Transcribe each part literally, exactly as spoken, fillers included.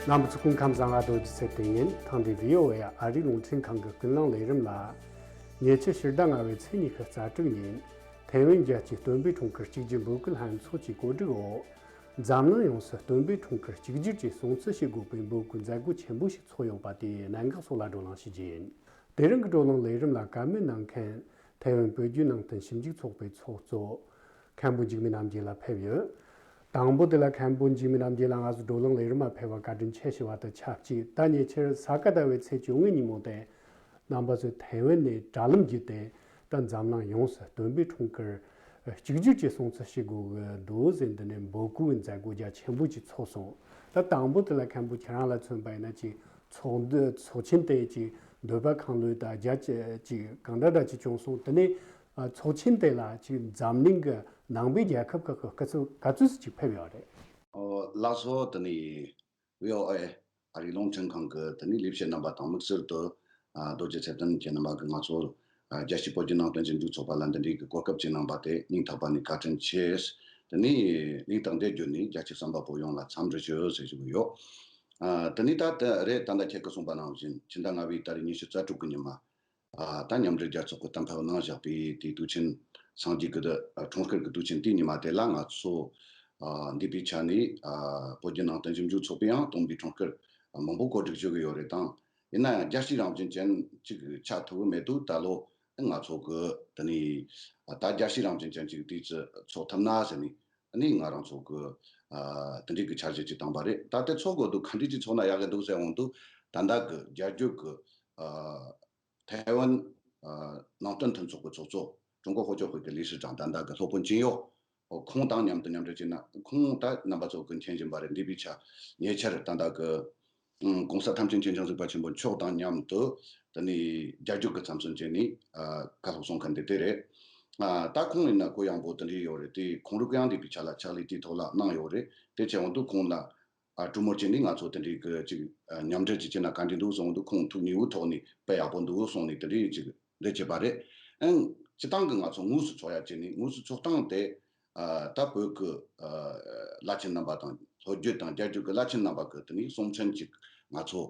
རྣམ་པ་ཚོ་སྐུ་ཁམས་བཟང་ང་། རྡོ་རྗེ་ཚེ་བརྟན་ཡིན། ཐེངས་འདིའི་བྷི་ཨོ་ཨེ་ཨ་རིའི་རླུང་འཕྲིན་ཁང་གི་ཀུན་གླེང་ལས་རིམ་ལ། ཉེ་ཆར་ཕྱི་ཟླ་ལྔ་པའི་ཚེས་ཉི་ཤུ་རྩ་དྲུག་ཉིན། ཐའེ་ཝན་རྒྱལ་སྤྱིའི་སྟོན་པའི་འཁྲུངས་སྐར་གཅིག་གྱུར་འབོད་སྐུལ་ལྷན་ཚོགས་ཀྱི་གོ་སྒྲིག་འོག་འཛམ་གླིང་ཡོངས་སུ་སྟོན་པའི་འཁྲུངས་སྐར་གཅིག་གྱུར་གྱི་སྲུང་བརྩི་བྱེད་དགོས་པའི་འབོད་སྐུལ་མཛད་སྒོ་ཆེན་པོ་ཞིག་ཚོགས་ཡོད་པ་དེའི་གནད་འགག་སོགས་ལ་བགྲོ་གླེང་ཞིག་བྱས་ཡིན། དེ་རིང་གི་བགྲོ་གླེང་ལས་རིམ་ལ་བཀའ་མོལ་གནང་མཁན། ཐའེ་ཝན་བོད་བརྒྱུད་ནང་བསྟན་ཞིབ་འཇུག་ཚོགས་པའི་ཚོགས་གཙོ་མཁན་པོ་འཇིགས་མེད་རྣམ་རྒྱལ་ལགས་ཕེབས་ཡོད། དང་པོ་དེ་ལ་མཁན་པོ་འཇིགས་མེད་རྣམ་རྒྱལ་ལགས་ང་ཚོ་བགྲོ་གླེང་ལས་རིམ་ལ་ཕེབས་པར་བཀའ་དྲིན་ཆེ་ཞུ་བ་དང་ཆབས་ཅིག་ད་ཉེ་ཆར་ས་ག་ཟླ་བའི་ཚེས་བཅོ་ལྔ་ཉིན་མོ་དེ། རྣམ་པ་ཚོས་ཐའེ་ཝན་ནས་དྲ་ལམ་བརྒྱུད་དེ། ད་འཛམ་གླིང་ཡོངས་སུ་སྟོན་པའི་འཁྲུངས་སྐར་གཅིག་གྱུར་གྱི་སྲུང་བརྩི་བྱེད་དགོས་ཀྱི་འདུག་ཟེར་འདི་ནས་འབོད་སྐུལ་གྱི་མཛད་སྒོ་རྒྱ་ཆེན་པོ་ཅིག་ཚོགས་སོང་། ད་དང་པོ་དེ་ལ་མཁན་པོ་ཁྱེད་རང་ལ་མཚོན་པ་ཡིན་ན་ཅིག་ཚོགས་འདུ་ཚོགས་ཆེན་དེ་ཅིག་འདོད་པ་ཁེངས་ལོས་དང་རྒྱ་ཆེ་ཅིག་གང་འདྲ་འདྲ་ཅིག་བྱུང་སོང་། དེ་ནས་ཨ་ཚོགས་ཆེན་དེ་ལ་ཅིག་འཛམ་གླིང་གི་ནང་པའི་རྒྱལ་ཁབ་ཁག་གི་སྐུ་ཚབ་ག་ཚོད་ཅིག་ཕེབས་ཡོད་རེད། ཨོ་ལགས་སོ། དེ་ནས་བྷི་ཨོ་ཨེ་ཨ་རིའི་རླུང་འཕྲིན་ཁང་གི་དེ་ནས་ལས་བྱེད་རྣམ་པ་དང་དམིགས་བསལ་དུ་ཨ་རྡོ་རྗེ་ཚེ་བརྟན་ཁྱེད་རྣམ་པ་གིས་ང་ཚོ་ཨ་རྒྱལ་སྤྱིའི་བོད་བརྒྱུད་ནང་བསྟན་ཞིབ་འཇུག་ཚོགས་པ་ལ་འདི་འདྲའི་གི་གོ་སྐབས་ཅིག་གནང་བ་དེ་སྙིང་ཐག་པ་ནས་བཀའ་དྲིན་ཆེ། དེ་ནས་སྙིང་ཐག་འདི་བརྒྱུད་ནས་རྒྱལ་སྤྱིའི་བསམ་པ་པོ་ཡོངས་ལ་འཚམས་འདྲི་ཞུ་ཟེར་ཞུ་གི་ཡོད། ཨ་དེ་ནས་ད་ལྟ་རེད། ད་ལྟ་ཁྱེད་ཀྱིས་གསུངས་པ་ནང་བཞིན་ཕྱི་ཟླ་ལྔ་པའི་ཏ་རིག་ཉི་ཤུ་རྩ་དྲུག་གི་ཉི་མ། ཨ་ད་མཉམ་འབྲེལ་རྒྱལ་ཚོགས་ཀྱིས་གཏན་འབེབས་གནང་བཞག་པའི་དེའི་དུས་ཆེན་སངས་རྒྱས་ཀྱི་འཁྲུངས་སྐར་གྱི་དུས་ཆེན་དེའི་ཉི་མ་དེ་ལ་ང་ཚོ་ཨ་འདས་པའི་ཆ་ནས་ཨ་བོད་བརྒྱུད་ནང་བསྟན་ཞིབ་འཇུག་ཚོགས་པས་ཡང་སྟོན་པའི་འཁྲུངས་སྐར་མང་པོ་གོ་སྒྲིག་ཞུ་གི་ཡོད་རེད་དང་། ཡིན་ན་ཡང་རྒྱལ་སྤྱིའི་རང་བཞིན་ཅན་ཅིག་ཆགས་ཐུབ་ཀྱི་མེད་དུས་ད་ལོ་ང་ཚོ་གི་དེ་ནས་ད་རྒྱལ་སྤྱིའི་རང་བཞིན་ཅན་ཅིག་དུས་ཚོད་ཚོགས་ཐུབ་ན་ཟེར་ནས་ནི་ང་རང་ཚོ་གི་ཨ་དེ་འདྲའི་གི་འཆར་གཞི་ཅིག་བཏིང་པ་རེད། ད་ལྟ་ཚོགས་དགོས་འདུག་ག་འདྲ་ཅིག་ཚོགས་ན་ཡག་གི་འདུག་ཟེར་འོང་དུས་ད་ལྟ་གི་རྒྱལ་རྒྱུད་གི་ཨ་ཐའེ་ཝན་ཨ་ནང་བསྟན་མཐུན་ཚོགས་ཀྱི་ཚོགས་གཙོ་ཀྲུང་གོ་ཧོ་ཅོ་ཧོ་གི་ལི་ཧྲི་ཀྲང་ད་ལྟ་གི་སློབ་དཔོན་ཅིན་ཡོ། ཁོང་དང་མཉམ་དུ་མཉམ་འབྲེལ་བྱས་ན་ཁོང་ད་རྣམ་པ་ཚོ་གི་མཁྱེན་བཞིན་པ་རེད། འདས་པའི་ཆ་ཉེ་ཆར་ད་ལྟ་གི་ཨུམ་༸གོང་ས་ཐམས་ཅད་མཁྱེན་ཅིང་གཟིགས་པ་ཆེན་པོ་མཆོག་དང་མཉམ་དུ་དེ་ནས་རྒྱལ་རྒྱུད་ཀྱི་མཚམས་སུ་མཇལ་ནས་ཨ་བཀའ་སློབ་གསུང་མཁན་དེ་དེ་རེད། ཨ་ད་ཁོང་ཡིན་ན་གུ་ཡངས་པོ་དེ་འདྲ་ཡོད་རེད། དེ་ཁོང་རང་གི་ཡང་འདས་པའི་ཆ་ལ་ཕྱག་ལས་དེའི་ཐོག་ལ་གནང་ཡོད་རེད། དེ་བྱས་འོང་དུས་ཁོང་ལ་ཨ་གྲོས་མོལ་བྱས་ནས་ང་ཚོ་དེ་འདྲའི་གི་ཅིག་ཨ་མཉམ་འབྲེལ་ཅིག་བྱས་ན་ག་འདྲ་འདུག་གསུངས་འོང་དུས་ཁོང་ཐུགས་མཉེས་པོའི་ཐོག་ནས་དཔེ་ཡག་པོ་འདུག་གསུངས་ནས་དེ་འདྲའི་ཅིག་འདི་བྱས་པ་རེད། ཨང་སྤྱི་བཏང་གི་ང་ཚོ་དངོས་སུ་ཚོགས་ཡ་བྱས་ནས་དངོས་སུ་ཚོགས་སྟངས་དེ་ཨ་ད་བོད་ཀྱི་ཨ་བླ་ཆེན་རྣམ་པ་དང་ལྷོ་རྒྱུད་དང་རྒྱ་རྒྱུད་ཀྱི་བླ་ཆེན་རྣམ་པ་གི་དེ་ནས་གསུང་འཕྲིན་ཅིག་ང་ཚོ་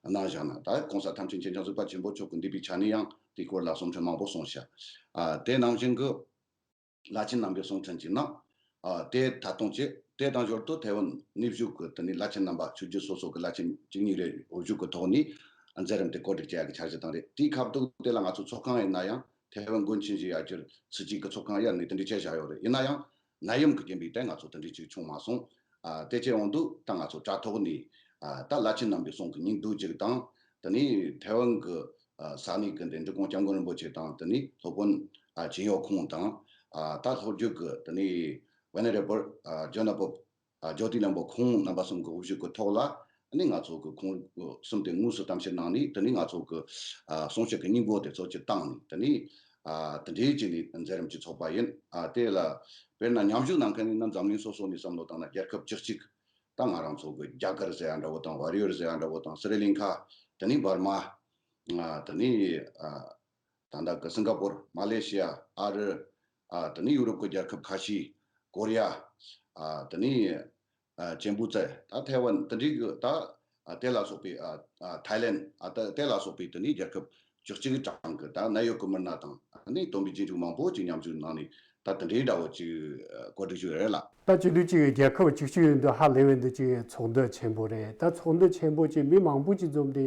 གནང་བཞག་ན། ད་༸གོང་ས་ཐམས་ཅད་མཁྱེན་ཅིང་གཟིགས་པ་ཆེན་པོ་མཆོག་གི་འདས་པའི་ཆ་ནས་ཡང་དེའི་སྐོར་ལ་གསུང་འཕྲིན་མང་པོ་གསུངས་ཤག་ཨ་དེ་ནང་བཞིན་གྱི་བླ་ཆེན་རྣམ་པས་གསུང་འཕྲིན་ཅིག་གནང་། ཨ་དེ་ད་དུང་བྱས། དེ་དང་ཞོར་དུ་ཐའེ་ཝན་གནས་བཞུགས་ཀྱི་དེ་ནས་བླ་ཆེན་རྣམ་པ་ཆོས་བརྒྱུད་སོ་སོ་གི་བླ་ཆེན་གཅིག་གཉིས་རེ་འོས་བཞུགས་ཀྱི་ཐོག་ནས་མཛད་རིམ་དེ་གོ་སྒྲིག་བྱེད་ཡག་གི་འཆར་གཞི་བཏིང་རེད། དེའི་ཁ་ཐུག་དེ་ལ་ང་ཚོ་ཚོགས་ཁང་ཡིན་ན་ཡང་ཐའེ་ཝན་མགོན་ཆེན་བཞི་ཡ་གྱལ་ཚུད་ཅིག་གི་ཚོགས་ཁང་ཡར་ནས་དེ་འདྲ་བྱས་བཞག་ཡོད་རེད། ཡིན་ན་ཡང་ནད་ཡམས་ཀྱི་རྐྱེན་པས་དེ་ང་ཚོ་དེ་འདྲ་ཅིག་བྱུང་མ་སོང་། ཨ་དེ་བྱས་འོང་དུས་ད་ང་ཚོ་དྲ་ཐོག་ནས་ཨ་ད་བླ་ཆེན་རྣམ་པའི་གསུང་གི་སྙིང་བསྡུས་ཅིག་དང་། དེ་ནས་ཐའེ་ཝན་གྱི་ཨ་ས་གནས་ཀྱི་འདི་འབྲི་གུང་སྐྱབས་མགོན་རིན་པོ་ཆེ་དང་། དེ་ནས་སློབ་དཔོན་ཨ་ཅིན་ཡོ་ཁོང་དང་། ཨ་ད་ལྷོ་རྒྱུད་ཀྱི་དེ་ནས་ཝེ་ནེ་རེ་བལ་ཨ་ཇོ་ན་པོབ་ཨ་ཇོ་ཏི་ལམ་པོ་ཁོང་རྣམ་པ་གསུམ་གྱི་དབུ་བཞུགས་ཀྱི་ཐོག་ལ། ཨ་ནི་ང་ཚོ་གི་ཁོང་གསུམ་དེ་དངོས་སུ་གཏམ་བཤད་གནང་ནས། དེ་ནས་ང་ཚོ་གི་ཨ་གསུང་བཤད་ཀྱི་སྙིང་པོ་དེ་ཚོ་ཅིག་བཏང་ནས། དེ་ནས་ཨ་དེ་འདྲའི་ཅིག་ནས་མཛད་རིམ་ཅིག་ཚོགས་པ་ཡིན། ཨ་དེ་ལ་དཔེར་ན་མཉམ་ཞུགས་གནང་མཁན་ཡིན་ན་འཛམ་གླིང་སོ་སོ་ནས་བསམ་བློ་བཏང་ན་རྒྱལ་ཁབ་བཅུ་གཅིག་ད་ང་རང་ཚོ་གི་རྒྱ་གར་ཟེར་ཡ་འདྲ་བོ་དང་། ཝར་ཡོར་ཟེར་ཡ་འདྲ་བོ་དང་། སི་རི་ལིང་ཁ། དེ་ནས་འབར་མ། ཨ་དེ་ནས་ཨ་ད་ལྟ་གི་སིང་ག་པོར། མ་ལེ་ཤི་ཡ། ཨ་རི། ཨ་དེ་ནས་ཡུ་རོབ་ཀྱི་རྒྱལ་ཁབ་ཁ་ཤས། ཀོ་རི་ཡ། ཨ་དེ་ནས་ཨ་ཅན་པུ་ཙེ། ད་ཐའེ་ཝན། དེ་འདྲའི་གི་ད་ཨ་དེ་ལ་སོགས་པའི་ཨ་ཨ་ཐའི་ལེན། ཨ་ད་དེ་ལ་སོགས་པའི་དེ་ནས་རྒྱལ་ཁབ་བཅུ་གཅིག་གི་གྲངས་ཀྱི་ད་ནད་གཡོག་གི་མི་སྣ་དང་། ཨ་ནི་སྟོན་པའི་རྗེས་འཇུག་མང་པོ་ཅིག་མཉམ་ཞུགས་གནང་ནས། ད་དེ་འདྲའི་འདྲ་བོ་ཅིག་ཨ་གོ་སྒྲིག་ཞུས་རེད་ལགས། ད་བྱེད་དུས་ཅིག་རྒྱལ་ཁབ་བཅུ་གཅིག་ཡོད་དུས་ཧ་ལས་པའི་འདི་ཅིག་ཚོགས་འདུ་ཆེན་པོ་རེད། ད་ཚོགས་འདུ་ཆེན་པོ་ཅིག་མི་མང་པོ་ཅིག་འཛོམས་ཏེ།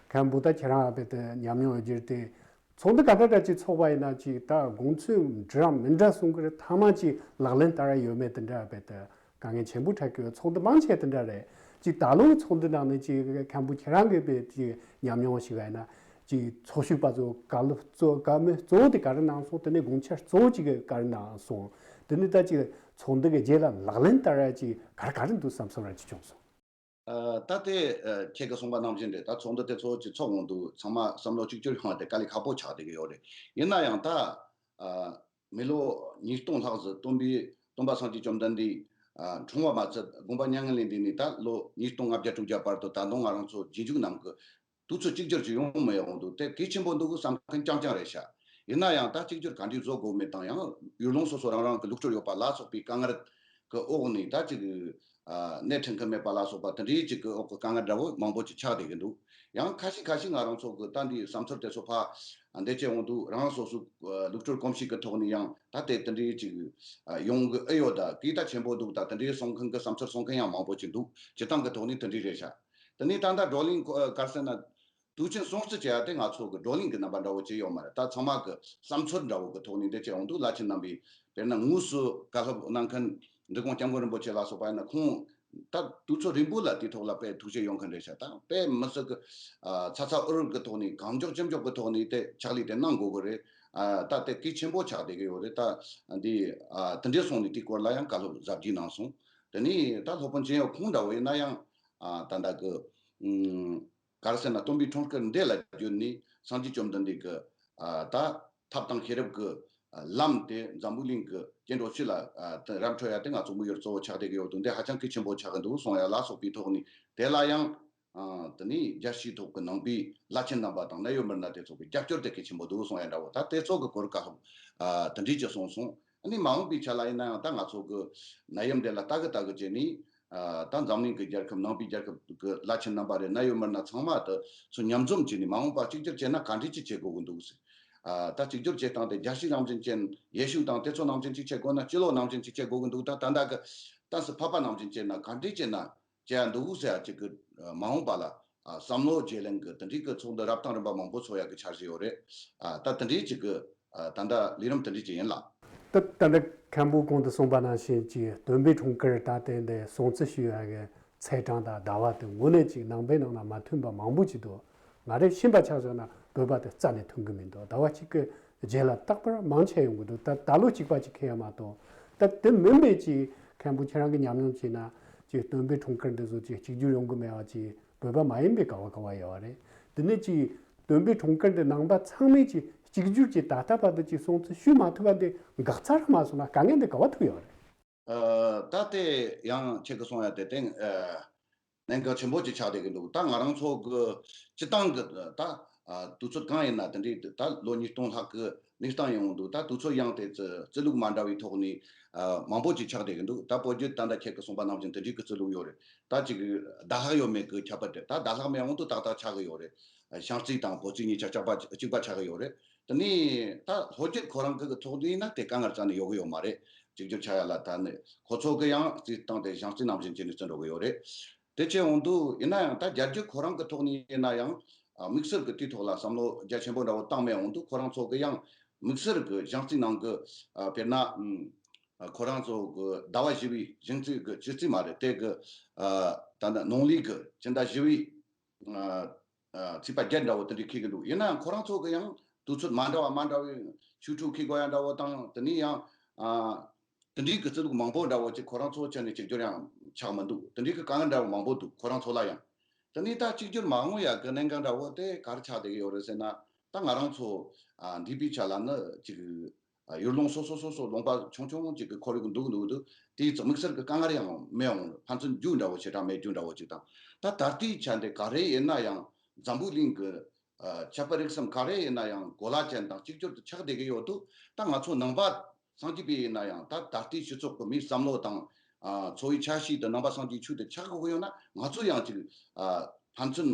མཁན་པོ་ད་ཁྱེད་རང་ཨ་བེ་དེ་ཉམས་མྱོང་ཡོད་རྒྱུ་དེ། ཚོགས་འདུ་ག་འདྲ་འདྲ་ཅིག་ཚོགས་པ་ཡིན་ན་ཅིག་ད་དགོངས་ཚུལ་འདྲ་མི་འདྲ་གསུང་གི་རེད། མཐའ་མ་ཅིག་ལག་ལེན་བསྟར་ཡ་ཡོད་མེད་དེ་འདྲ་ཨ་བེ་དེ་དཀའ་ངལ་ཆེན་པོ་འཕྲད་ཀྱི་ཡོད། ཚོགས་འདུ་མང་ཆེ་དེ་འདྲ་རེད། ཅིག་ད་ལོའི་ཚོགས་འདུ་ནང་ནས་ཅིག་མཁན་པོ་ཁྱེད་རང་གི་བེ་ཅིག་ཉམས་མྱོང་ཞིག་ཡིན་ན། ཅིག་ཚོགས་ཞུགས་པ་ཚོ་བཀའ་སློབ་གཙོ་བཀའ་མོལ་གཙོ་བོ་དེ་ག་རེ་གནང་སོང་། དེ་ནས་དགོངས་འཆར་གཙོ་བོ་ཅིག་ག་རེ་གནང་སོང་། དེ་ནས་ད་ཅིག་ཚོགས་འདུ་གི་རྗེས་ལ་ལག་ལེན་བསྟར་ཡ་ཅིག་ག་རེ་ག་རེ་འདུག་བསམ་བསམ་ར་ཅིག་བྱུང་སོང་། ཨ་ད་དེ་ཨ་ཁྱེད་ཀྱིས་གསུངས་པ་ནང་བཞིན་རེད། ད་ཚོགས་འདུ་དེ་ཚོ་ཅིག་ཚོགས་འོང་དུས་ཚང་མ་བསམ་བློ་གཅིག་གྱུར་ཡོང་བ་དེ་དཀའ་ལས་ཁག་པོ་ཆགས་བསྡད་ཀྱི་ཡོད་རེད། ཡིན་ན་ཡང་ད་ཨ་མི་ལོ་ཉིས་སྟོང་ལྷག་ཙམ་སྟོན་པའི་སྟོན་པ་སངས་རྒྱས་བཅོམ་ལྡན་འདས་ཨ་འཁྲུངས་པ་མ་ཚད་དགོངས་པ་མྱ་ངན་ལས་འདས་ནས་ད་ལོ་ཉིས་སྟོང་ལྔ་བརྒྱ་དྲུག་བརྒྱ་བར་དུ་ད་དུང་ང་རང་ཚོ་རྗེས་འཇུག་རྣམས་ཀྱི་དུས་ཚོད་གཅིག་གྱུར་ཅིག་ཡོང་མི་ཡོང་འདུག་དེ་གལ་ཆེན་པོ་འདུག་བསམ་མཁན་རྐྱང་རྐྱང་རེད་ཤག་ཡིན་ན་ཡང་ད་གཅིག་གྱུར་ག་འདྲས་བཟོ་དགོས་མེད་དང་། ཡང་ཡུལ་ལུང་སོ་སོ་རང་རང་གི་ལུགས་སྲོལ་ཡོད་པ་ལ་སོགས་པའི་དཀའ་ངལ་གྱི་འོག་ནས་ད་ཅིག་ ཨ་སྣེ་ཁྲིད་མཁན་མེད་པ་ལ་སོགས་པ་དེ་འདྲའི་ཅིག་གི་འོག་གི་དཀའ་ངལ་འདྲ་བོ་མང་པོ་ཅིག་ཆགས་བསྡད་ཀྱི་འདུག། ཡང་ཁ་ཤས་ཁ་ཤས་ང་རང་ཚོ་གི་ད་འདི་བསམ་ཚུལ་དེ་ཚོ་ཕར་འདེད་བྱེད་འོང་དུས་རང་རང་སོ་སོའི་ལུགས་སྲོལ་གོམས་གཤིས་ཀྱི་ཐོག་ནས་ཡང་ད་དེ་དེ་འདྲའི་ཅིག་ཡོང་གི་ཨེ་ཡོད། ད་གི་ད་ཆེན་པོ་འདུག། ད་དེ་འདྲའི་གསུང་མཁན་གི་བསམ་ཚུལ་གསུང་མཁན་ཡང་མང་པོ་ཅིག་འདུག། སྤྱིར་བཏང་གི་ཐོག་ནས་དེ་འདྲའི་རེད་ཤག། དེ་ནས་ད་ལྟ་བགྲོ་གླེང་ག་རེ་ཟེར་ན། དུས་ཆེན་སྲུང་བརྩི་བྱེད་ཡ་དེ་ང་ཚོ་གི་བགྲོ་གླེང་གི་རྣམ་པ་འདྲ་བོ་ཅིག་ཡོད་མ་རེད། ད་ཚང་མ་གི་བསམ་ཚུལ་འདྲ་བོ་གི་ཐོག་ནས་འདི་བྱས་ཡོང་དུས་བླ་ཆེན་རྣམ་པས་དཔེར་ན་དངོས་སུ་བཀའ་སློབ་གནང་མཁན་འབྲི་གུང་སྐྱབས་མགོན་རིན་པོ་ཆེ་ལ་སོགས་པ་ཡིན་ན་ཁོང་ད་དུས་ཚོད་རིང་པོ་ལ་དེའི་ཐོག་ལ་དཔེ་ཐུགས་བཞེད་ཡོད་མཁན་རེད་ཤག། ད་དཔེ་མི་སྲིད་གི་ཨ་ཚ་ཚ་འུར་འུར་གི་ཐོག་ནས་གང་མགྱོགས་ཅི་མགྱོགས་གི་ཐོག་ནས་དེ་ཕྱག་ལས་དེ་གནང་དགོས་གི་རེད། ཨ་ད་དེ་གལ་ཆེན་པོ་ཆགས་བསྡད་གི་ཡོད་རེད། ད་འདི་ཨ་དེ་འདྲས་སོང་ནས་དེའི་སྐོར་ལ་ཡང་བཀའ་སློབ་གཟབ་རྒྱས་གནང་སོང་། དེ་ནས་ད་སློབ་དཔོན་ཆེན་ཡོད་ཁོང་འདྲ་བོ་ཡིན་ན་ཡང་ཨ་ད་ལྟ་གི་ཨུམ། ག་རེ་ཟེར་ན་སྟོན་པའི་འཁྲུངས་སྐར་འདི་ལ་བརྒྱུད་ནས་སངས་རྒྱས་བཅོམ་ལྡན་འདས་ཀྱི་ཨ་ད་ཐབས་དང་ཤེས་རབ་ཀྱི་ཨ་ལམ་དེ་འཛམ་བུ་གླིང་གི་སྐྱེ་འགྲོ་སྤྱི་ལ་ཨ་ད་ར་འཕྲོད་ཡ་དེ་ང་ཚོ་དམིགས་ཡུལ་གཙོ་བོ་ཆགས་བསྡད་ཀྱི་ཡོད་དུས་འདི་ཧ་ཅང་གལ་ཆེན་པོ་ཆགས་ཀྱི་འདུག་གསུང་ཡ་ལ་སོགས་པའི་ཐོག་ནས། དེ་ལ་ཡང་ཨ་དེ་ནས་རྒྱལ་སྤྱིའི་ཐོག་གི་ནང་པའི་བླ་ཆེན་རྣམ་པ་དང་གནད་ཡོད་མི་སྣ་དེ་ཚོ་གི་རྒྱབ་སྐྱོར་དེ་གལ་ཆེན་པོ་འདུག་གསུང་ཡ་འདྲ་བོ། ད་དེ་ཚོ་གི་སྐོར་བཀའ་སློབ་ཨ་དེ་འདྲས་ཅིག་གསུངས་སོང་། ཨ་ནི་མ་འོངས་པའི་ཆ་ལ་ཡིན་ན་ཡང་ད་ང་ཚོ་གི་ནད་ཡམས་དེ་ལ་ལྟ་གི་ལྟ་གི་བྱས་ནས། ཨ་ད་འཛམ་གླིང་གི་རྒྱལ་ཁབ་ནང་པའི་རྒྱལ་ཁབ་ཀྱི་བླ་ཆེན་རྣམ་པ་རེད། གནད་ཡོད་མི་སྣ་ཚང་མ་དེ་ཚོ་མཉམ་འཛོམས་བྱས་ནས་མ་འོངས་པ་གཅིག་གྱུར་བྱས་ན་ག་འདྲས་ཅིག་བྱེད་དགོས་ཀྱི་འདུག་ཟེར། ཨ་ད་གཅིག་གྱུར་བྱེད་སྟངས་དེ་རྒྱལ་སྤྱི་ནང་བཞིན་ཅན་ཡེ་ཤུ་དང་དེ་ཚོ་ནང་བཞིན་ཅིག་བྱེད་དགོས་ན་སྤྱི་ལོ་ནང་བཞིན་ཅིག་བྱེད་དགོས་ཀྱི་འདུག། ད་ད་ལྟ་གི་ཏང་སྲིད་ཕལ་པ་ནང་བཞིན་བྱས་ན་ག་འདྲས་བྱས་ན་བྱེད་ཡ་འདུག་ཟེར་ཡ་གཅིག་གི་མ་འོངས་པ་ལ་ཨ་བསམ་བློ་བརྗེ་ལེན་གྱི་དེ་འདྲས་ཀྱི་ཚོགས་འདུ་རབ་དང་རིམ་པ་མང་པོ་ཚོགས་ཡ་གི་འཆར་གཞི་ཡོད་རེད། ཨ་ད་དེ་འདྲས་ཅིག་གི་ཨ་ད་ལྟ་ལས་རིམ་དེ་འདྲས་ཅིག་ཡིན་ལགས། ད་ད་ལྟ་མཁན་པོ་གོང་དུ་གསུངས་པ་ནང་བཞིན་གྱི་སྟོན་པའི་འཁྲུངས་སྐར་ད་ལྟའི་འདི་སྲུང་བརྩི་ཞུ་ཡ་གི་ཚེས་གྲངས་དང་ཟླ་བ་དེ་དངོས་གནས་ཅིག་ནང་པའི་ནང་ན་མ་མཐུན་པ་མང་པོ་ཅིག་འདུག། ང་རས་ཤེས་པ་ཆ་བཞག་ན་བོད་པ་དེ་རྩ་ནས་མཐུན་གི་མི་འདུག། ཟླ་བ་གཅིག་གི་རྗེས་ལ་རྟག་པར་མང་ཆེ་ཡོང་གི་འདུག། ད་ད་ལོ་གཅིག་པ་ཅིག་ཁེལ་ཡ་མ་གཏོགས། ད་དེ་མིན་པའི་ཅིག་མཁན་པོ་ཁྱེད་རང་གི་ཉམས་མྱོང་བྱས་ན་ཅིག་སྟོན་པའི་འཁྲུངས་སྐར་འདི་ཚོ་ཅིག་གཅིག་གྱུར་ཡོང་གི་མེད་པ་ཅིག་བོད་པ་མ་ཡིན་པའི་ག་བ་ག་བ་ཡོད་པ་རེད། དེ་ནས་ཅིག་སྟོན་པའི་འཁྲུངས་སྐར་འདི་ནང་པ་ཚང་མས་ཅིག་གཅིག་གྱུར་གྱིས་ད་ལྟ་བར་དུ་ཅིག་སྲུང་བརྩི་ཞུས་མ་ཐུབ་པ་འདི་འགག་རྩ་ར་མ་སོང་ན་དཀའ་ངལ་འདི་ག་བ་ཐུག་ཡོད་རེད། ཨ་ད་དེ་ཡང་ཁྱེད་ཀྱིས་གསུང་ཡ་དེ་དེ་ཨ་གནད་འགག་ཆེན་པོ་ཅིག་ཆགས་བསྡད་ཀྱི་འདུག། ད་ང་རང་ཚོ་གི་སྤྱི་བཏང་གི་ད་ཨ་དུས་ཚོད་གང་ཡིན་ན་དེ་འདྲའི་ད་ལོ་ཉིས་སྟོང་ལྷག་གི་གནས་སྟངས་ཡོང་འདུག། ད་དུས་ཚོད་ཡང་དེ་ཚོ་བརྩི་ལུགས་མ་འདྲ་བའི་ཐོག་ནས་ཨ་མང་པོ་ཅིག་ཆགས་བསྡད་ཀྱི་འདུག། ད་བོད་བརྒྱུད་ད་ལྟ་ཁྱེད་ཀྱིས་གསུངས་པ་ནང་བཞིན་དེ་འདྲའི་གི་བརྩི་ལུགས་ཡོད་རེད། ད་ཅིག་ཟླ་ལྷག་ཡོད་མེད་ཀྱི་ཁྱད་པར་རེད། ད་ཟླ་ལྷག་མེད་འོང་དུས་ཏག་ཏག་ཆགས་ཀྱི་ཡོད་རེད། བྱང་རྩིས་དང་བོད་རྩིས་གཉིས་ཆ་ཆགས་པ་གཅིག་པ་ཆགས་ཀྱི་ཡོད་རེད། དེ་ནས་ད་ལྷོ་རྒྱུད་ཁོ་རང་གི་གི་ཐོག་ནས་ཡིན་ན་དེ་དཀའ་ངལ་རྩ་ནས་ཡོང་གི་ཡོད་མ་རེད། གཅིག་གྱུར་ཆགས་ཡ་ལ་ད་ནི་ཁོ་ཚོ་གི་ཡང་རྩིས་སྟངས་དེ་བྱང་རྩིས་ནང་བཞིན་བྱས་ནས་བརྩི་འགྲོ་གི་ཡོད་རེད། དེ་བྱས་འོང་དུས་ཡིན་ན་ཡང་ད་རྒྱ་རྒྱུད་ཁོ་རང་གི་ཐོག་ནས་ཡིན་ན་ཡང་ཨ་དམིགས་བསལ་གྱི་དེའི་ཐོག་ལ་བསམ་བློ་རྒྱ་ཆེན་པོ་འདྲ་བོ་བཏང་མེད་འོང་དུས་ཁོ་རང་ཚོ་གི་ཡང་དམིགས་བསལ་གྱི་བྱང་རྩིས་ནང་གི་ཨ་དཔེར་ན་ཨ་ཁོ་རང་ཚོ་གི་ཟླ་བ་བཞི་པའི་བྱང་རྩིས་གི་བྱི་རྩིས་མ་རེད། དེ་གི་ཨ་ད་ནི་ནང་ལུགས་གི་སྤྱི་ཟླ་བཞི་པའི་ཨ་ཨ་ཚེས་པ་བརྒྱད་འདྲ་བོ་དེ་འདྲའི་འཁེལ་གི་འདུག། ཡིན་ནའང་ཁོ་རང་ཚོ་གི་ཡང་དུས་ཚོད་མ་འདྲ་བ་མ་འདྲ་བའི་ཆོ་འཕྲུལ་འཁེལ་དགོས་ཡ་འདྲ་བོ་དང་། དེ་ནས་ཡང་ཨ་དེ་འདྲའི་གི་བརྩི་ལུགས་མང་པོ་འདྲ་བོ་ཅིག་ཁོ་རང་ཚོ་ཆ་ནས་གཅིག་གྱུར་ཡང་ཆགས་མི་འདུག། དེ་འདྲའི་གི་དཀའ་ངལ་འདྲ་བོ་མང་པོ་འདུག་ཁོ་རང་ཚོ་ལ་ཡང་། དེ་ནས་ད་གཅིག་གྱུར་མ་འོང་ཡ་གི་གནད་འགག་འདྲ་བོ་དེ་ག་རེ་ཆགས་བསྡད་ཀྱི་ཡོད་རེད་ཟེར་ན། ད་ང་རང་ཚོ་ཨ་འདས་པའི་ཆ་ལ་ནི་ཅིག་ཨ་ཡུལ་ལུང་སོ་སོ་སོ་སོ་ལུང་པ་ཆུང་ཆུང་ཅིག་གི་ཁོར་ཡུག་འདུག་འདུག་འདུག། དེའི་ཚོ་དམིགས་བསལ་གྱི་དཀའ་ངལ་ཡང་མི་ཡོང་། ཕན་ཚུན་རྒྱུ་འདྲ་བོ་ཞེ་དྲག་མེད་རྒྱུ་འདྲ་བོ་ཅིག་དང་། ད་ད་ལྟའི་ཆ་འདི་ག་རེ་ཡིན་ན་ཡང་འཛམ་བུ་གླིང་གི་ཨ་ཁྱད་པར་རིགས་གསུམ་ག་རེ་ཡིན་ན་ཡང་གོ་ལ་ཅན་དང་གཅིག་གྱུར་དུ་ཆགས་བསྡད་ཀྱི་ཡོད་དུས། ད་ང་ཚོ་ནང་པ་སངས་རྒྱས་པའི་ཡིན་ན་ཡང་ད་ད་ལྟའི་སྤྱི་ཚོགས་ཀྱི་མིའི་བསམ་བློ་དང་ཨ་འཚོ་བའི་ཆ་ཤས་དེ་ནང་པ་སངས་རྒྱས་ཆོས་དེ་ཆགས་དགོས་ཀྱི་ཡོད་ན། ང་ཚོ་ཡང་ཅིག་ཨ་ཕན་ཚུན་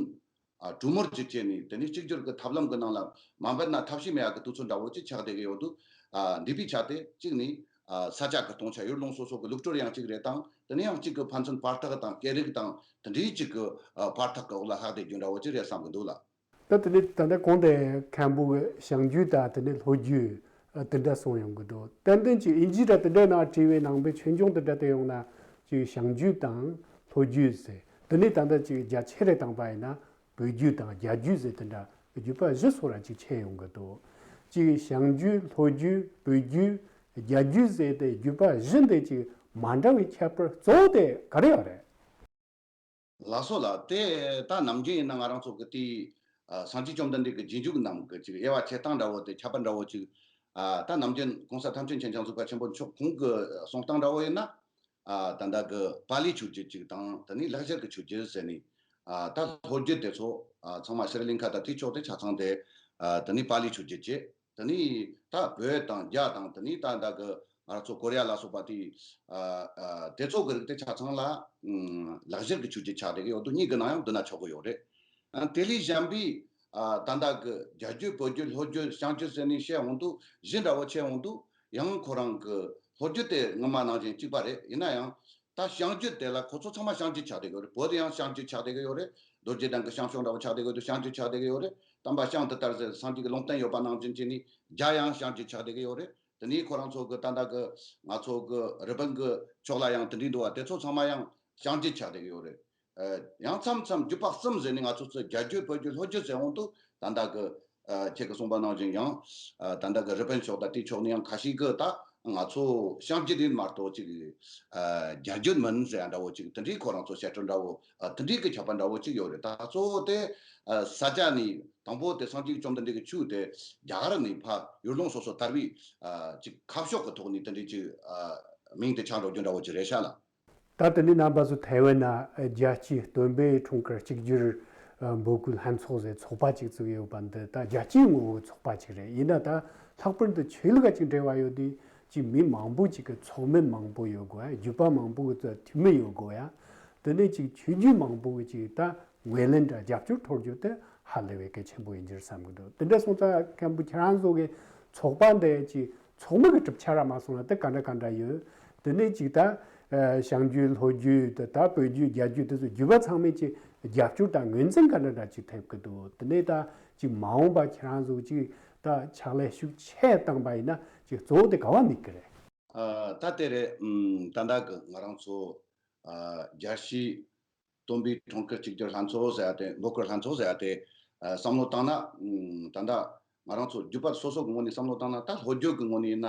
ཨ་གྲོས་མོལ་ཅིག་བྱས་ནས། དེ་ནས་གཅིག་གྱུར་གྱི་ཐབས་ལམ་གྱི་ནང་ལ་མ་འབད་ན་ཐབས་ཤེས་མེད་ཡ་གི་དུས་ཚོད་འདྲ་བོ་ཅིག་ཆགས་བསྡད་ཀྱི་ཡོད་དུས། ཨ་འདས་པའི་ཆ་དེ་གཅིག་ནས་ཨ་ས་ཆ་གི་སྟོང་ཆ་ཡུལ་ལུང་སོ་སོ་གི་ལུགས་སྲོལ་ཡང་གཅིག་རེད་དང་། དེ་ནས་ཡང་གཅིག་གི་ཕན་ཚུན་བར་ཐག་དང་སྐད་རིགས་དང་དེ་འདྲའི་གཅིག་གི་ཨ་བར་ཐག་གི་འོག་ལ་ལྷག་བསྡད་རྒྱུ་འདྲ་བོ་ཅིག་རེད་བསམ་གི་འདུག་ལགས། ད་དེ་ནས་ད་ལྟ་གོང་དེ་མཁན་པོ་གི་བྱང་རྒྱུད་དང་དེ་ནས་ལྷོ་རྒྱུད་ཨ་དེ་འདྲ་གསུངས་ཡོང་གི་འདུག། ཏན་ཏན་ཅིག་དབྱིན་ཇི་ར་དེ་འདྲ་ནང་བྲིས་པའི་ནང་པའི་ཆོས་འབྱུང་དེ་འདྲ་དེ་ཡོང་ན་ཅིག་བྱང་རྒྱུད་དང་ལྷོ་རྒྱུད་ཟེར། དེ་ནས་ད་ལྟ་ཅིག་རྒྱ་ཆེ་རེ་བཏང་པ་ཡིན་ན་བོད་རྒྱུད་དང་རྒྱ་རྒྱུད་ཟེར་དེ་འདྲ་རྒྱུད་པ་བཞི་སོགས་ར་ཅིག་ཕྱེ་ཡོང་གི་འདུག། ཅིག་བྱང་རྒྱུད་ལྷོ་རྒྱུད་བོད་རྒྱུད་རྒྱ་རྒྱུད་ཟེར་དེ་རྒྱུད་པ་བཞི་འདི་ཅིག་མ་འདྲ་བའི་ཁྱད་པར་གཙོ་བོ་དེ་ག་རེ་ཡོད་རེད། ལགས་སོ་ལགས། དེ་ད་ནམ་རྒྱུན་ཡིན་ན་ང་རང་ཚོ་གི་དེའི་ཨ་སངས་རྒྱས་བཅོམ་ལྡན་འདས་ཀྱི་རྗེས་འཇུག་རྣམས་ཀྱི་ཅིག་དབྱེ་བ་ཕྱེ་སྟངས་འདྲ་བོ་དེ་ཁྱད་པར་འདྲ་བོ་ཅིག། ཨ་ད་ནམ་རྒྱུན་གོང་ས་ཐམས་ཅད་མཁྱེན་ཅིང་གཟིགས་པ་ཆེན་པོ་མཆོག་ཁོང་གི་གསུང་སྟངས་འདྲ་བོ་ཡིན་ན། ཨ་ད་ལྟ་གི་པཱ་ལིའི་ཆོས་བརྒྱུད་ཅིག་དང་། དེ་ནས་ལེགས་སྦྱར་གྱི་ཆོས་བརྒྱུད་ཟེར་ནས། ཨ་ད་ལྷོ་རྒྱུད་དེ་ཚོ་ཨ་ཚང་མ་ཤྲི་ལི་ལང་ཀ་དང་དེའི་ཕྱོགས་དེ་ཆ་ཚང་དེ། ཨ་དེ་ནས་པཱ་ལིའི་ཆོས་བརྒྱུད་ཅིག། དེ་ནས་ད་བོད་དང་རྒྱ་དང་། དེ་ནས་ད་ལྟ་གི་ ང་ཚོ་ཀོ་རི་ཡ་ལ་སོགས་པ་དེ་ཨ་ཨ་དེ་ཚོ་གི་རིགས་དེ་ཆ་ཚང་ལ་ཨམ་ལག་བཞར་གྱི་ཆོས་བརྒྱུད་ཆགས་བསྡད་ཀྱི་ཡོད་འདུག་གཉིས་ཀྱི་ནང་ཡང་བསྡུ་ན་ཆོག་གི་ཡོད་རེད། ཨ་དེ་ལས་གཞན་པའི་ཨ་ད་ལྟ་གི་རྒྱ་བརྒྱུད་བོད་བརྒྱུད་ལྷོ་བརྒྱུད་བྱང་བརྒྱུད་ཟེར་ནས་བཤད་འོང་དུས་གཞི་འདྲ་བོ་ཆགས་འོང་དུས་ཡང་ཁོ་རང་གི་ལྷོ་བརྒྱུད་དེ་སྔོན་མ་ནང་བཞིན་གཅིག་པ་རེད། ཡིན་ན་ཡང་ད་བྱང་བརྒྱུད་དེ་ལ་ཁོ་ཚོ་ཚང་མ་བྱང་བརྒྱུད་ཆགས་བསྡད་ཀྱི་ཡོད་རེད། བོད་དེ་ཡང་བྱང་བརྒྱུད་ཆགས་བསྡད་ཀྱི་ཡོད་རེད། རྡོ་རྗེ་གདན་གྱི་བྱང་ཕྱོགས་འདྲ་བོ་ཆགས་བསྡད་ཀྱི་ཡོད་དུས་བྱང་བརྒྱུད་ཆགས་བསྡད་ཀྱི་ཡོད་རེད། དམ་པ་ཤིང་དེ་ལྟར་ཟེར་སངས་རྒྱས་ཀྱི་ལུང་བསྟན་ཡོད་པ་ནང་བཞིན་བྱས་ནས་རྒྱ་ཡང་བྱང་བརྒྱུད་ཆགས་བསྡད་ཀྱི་ཡོད་རེད། དེ་ནས་ཁོ་རང་ཚོ་གི་ད་ལྟ་གི་ང་ཚོ་གི་རི་པིན་གི་ཕྱོགས་ལ་ཡང་དེ་འདྲའི་འདུག་བ། དེ་ཚོ་ཚང་མ་ཡང་བྱང་བརྒྱུད་ཆགས་བསྡད་ཀྱི་ཡོད་རེད། ཨ་ཡང་མཚམས་མཚམས་བརྒྱུད་པ་གསུམ་ཟེར་ནས་ང་ཚོ་ཚོ་རྒྱ་བརྒྱུད་བོད་བརྒྱུད་ལྷོ་བརྒྱུད་ཟེར་འོང་དུས་ད་ལྟ་གི་ཨ་ཁྱེད་ཀྱིས་གསུངས་པ་ནང་བཞིན་ཡང་ཨ་ད་ལྟ་གི་རི་པིན་ཕྱོགས་དང་དེའི་ཕྱོགས་ནས་ཡང་ཁ་ཤས་ཀྱིས་ད་ང་ཚོ་བྱང་བརྒྱུད་ཡིན་མ་གཏོགས་ཅིག་ཨ་རྒྱ་བརྒྱུད་མིན་ཟེར་ཡ་འདྲ་བོ་ཅིག་དེ་འདྲའི་ཁོ་རང་ཚོ་བཤད་སྲོལ་འདྲ་བོ་ཨ་དེ་འདྲའི་གི་ཁྱབ་པ་འདྲ་བོ་ཅིག་ཡོད་རེད། ད་གཙོ་བོ་དེ་ཨ་ས་ཆ་ནས་དང་པོ་དེ་སངས་རྒྱས་བཅོམ་ལྡན་འདས་ཀྱི་ཆོས་དེ་རྒྱ་གར་ནས་ཕར་ཡུལ་ལུང་སོ་སོ་དར་བའི་ཨ་ཅིག་ཁ་ཕྱོགས་ཀྱི་ཐོག་ནས་དེ་འདྲའི་ཅིག་ཨ་མིང་དེ་ཆགས་འགྲོ་རྒྱུ་འདྲ་བོ་ཅིག་རེད་ཤག་ལ། ད་དེ་ནས་རྣམ་པ་ཚོ་ཐའེ་ཝན་ན་རྒྱལ་སྤྱིའི་སྟོན་པའི་འཁྲུངས་སྐར་གཅིག་གྱུར་འབོད་སྐུལ་ལྷན་ཚོགས་ཟེར་ཚོགས་པ་གཅིག་བཙུགས་ཡོད་པ་འདི་ད་རྒྱལ་སྤྱིའི་ངོ་བོའི་ཚོགས་པ་གཅིག་རེད། ཡིན་ན་ད་ལྷག་པར་དུ་ཆོས་ལུགས་ཀ་གཅིག་འབྲེལ་བ་ཡོད་དུས་ཅིག་མི་མང་པོ་གཅིག་གི་ཚོགས་མི་མང་པོ་ཡོད་དགོས་ཡ། བརྒྱུད་པ་མང་པོ་གི་འཐུས་མི་ཡོད་དགོས་ཡ། དེ་ནས་ཅིག་ཆོས་བརྒྱུད་མང་པོ་གི་ཅིག་ད་ངོས་ལེན་དང་རྒྱབ་སྐྱོར་ཐོབ་རྒྱུ་དེ་ཧ་ལས་པའི་གལ་ཆེན་པོ་ཡིན་གྱི་རེད་བསམ་གི་འདུག་དེ་འདྲ་སོང་ཙང་མཁན་པོ་ཁྱེད་རང་ཚོ་གི་ཚོགས་པ་འདི་ཅིག་ཚོགས་མི་གི་གྲུབ་ཆ་ར་མ་སོང་ན་དེ་ག་འདྲ་ག་འདྲ་ཡོད། དེ་ནས་ཅིག་ད་ཨ་བྱང་རྒྱུད་ལྷོ་རྒྱུད་དེ་ད་བོད་བརྒྱུད་རྒྱ་བརྒྱུད་དེ་ཚོ་བརྒྱུད་པ་ཚང་མས་ཅིག་རྒྱབ་སྐྱོར་དང་ངོས་འཛིན་ག་འདྲ་འདྲ་ཅིག་ཐེབས་གི་འདུག་དེ་ནས་ད་ཅིག་མ་འོངས་པ་ཁྱེད་རང་ཚོ་ཅིག་ད་ཕྱག་ལས་ཤུགས་ཆེ་བཏང་པ་ཡིན་ན་ཅིག་གཙོ་བོ་དེ་ག་བ་དམིགས་གི་རེད། ཨ་ད་དེ་རེད། ཨམ་ད་ལྟ་གི་ང་རང་ཚོ་ཨ་རྒྱལ་སྤྱིའི་སྟོན་པའི་འཁྲུངས་སྐར་གཅིག་གྱུར་ལྷན་ཚོགས་ཟེར་ཡ་དེ་འབོད་སྐུལ་ལྷན་ཚོགས་ཟེར་ཡ་དེ་ཨ་བསམ་བློ་བཏང་ན་ཨམ་ད་ལྟ་ང་རང་ཚོ་བརྒྱུད་པ་སོ་སོ་གི་ངོས་ནས་བསམ་བློ་བཏང་ན་ད་ལྷོ་རྒྱུད་ཀྱི་ངོས་ནས་ཡིན་ན་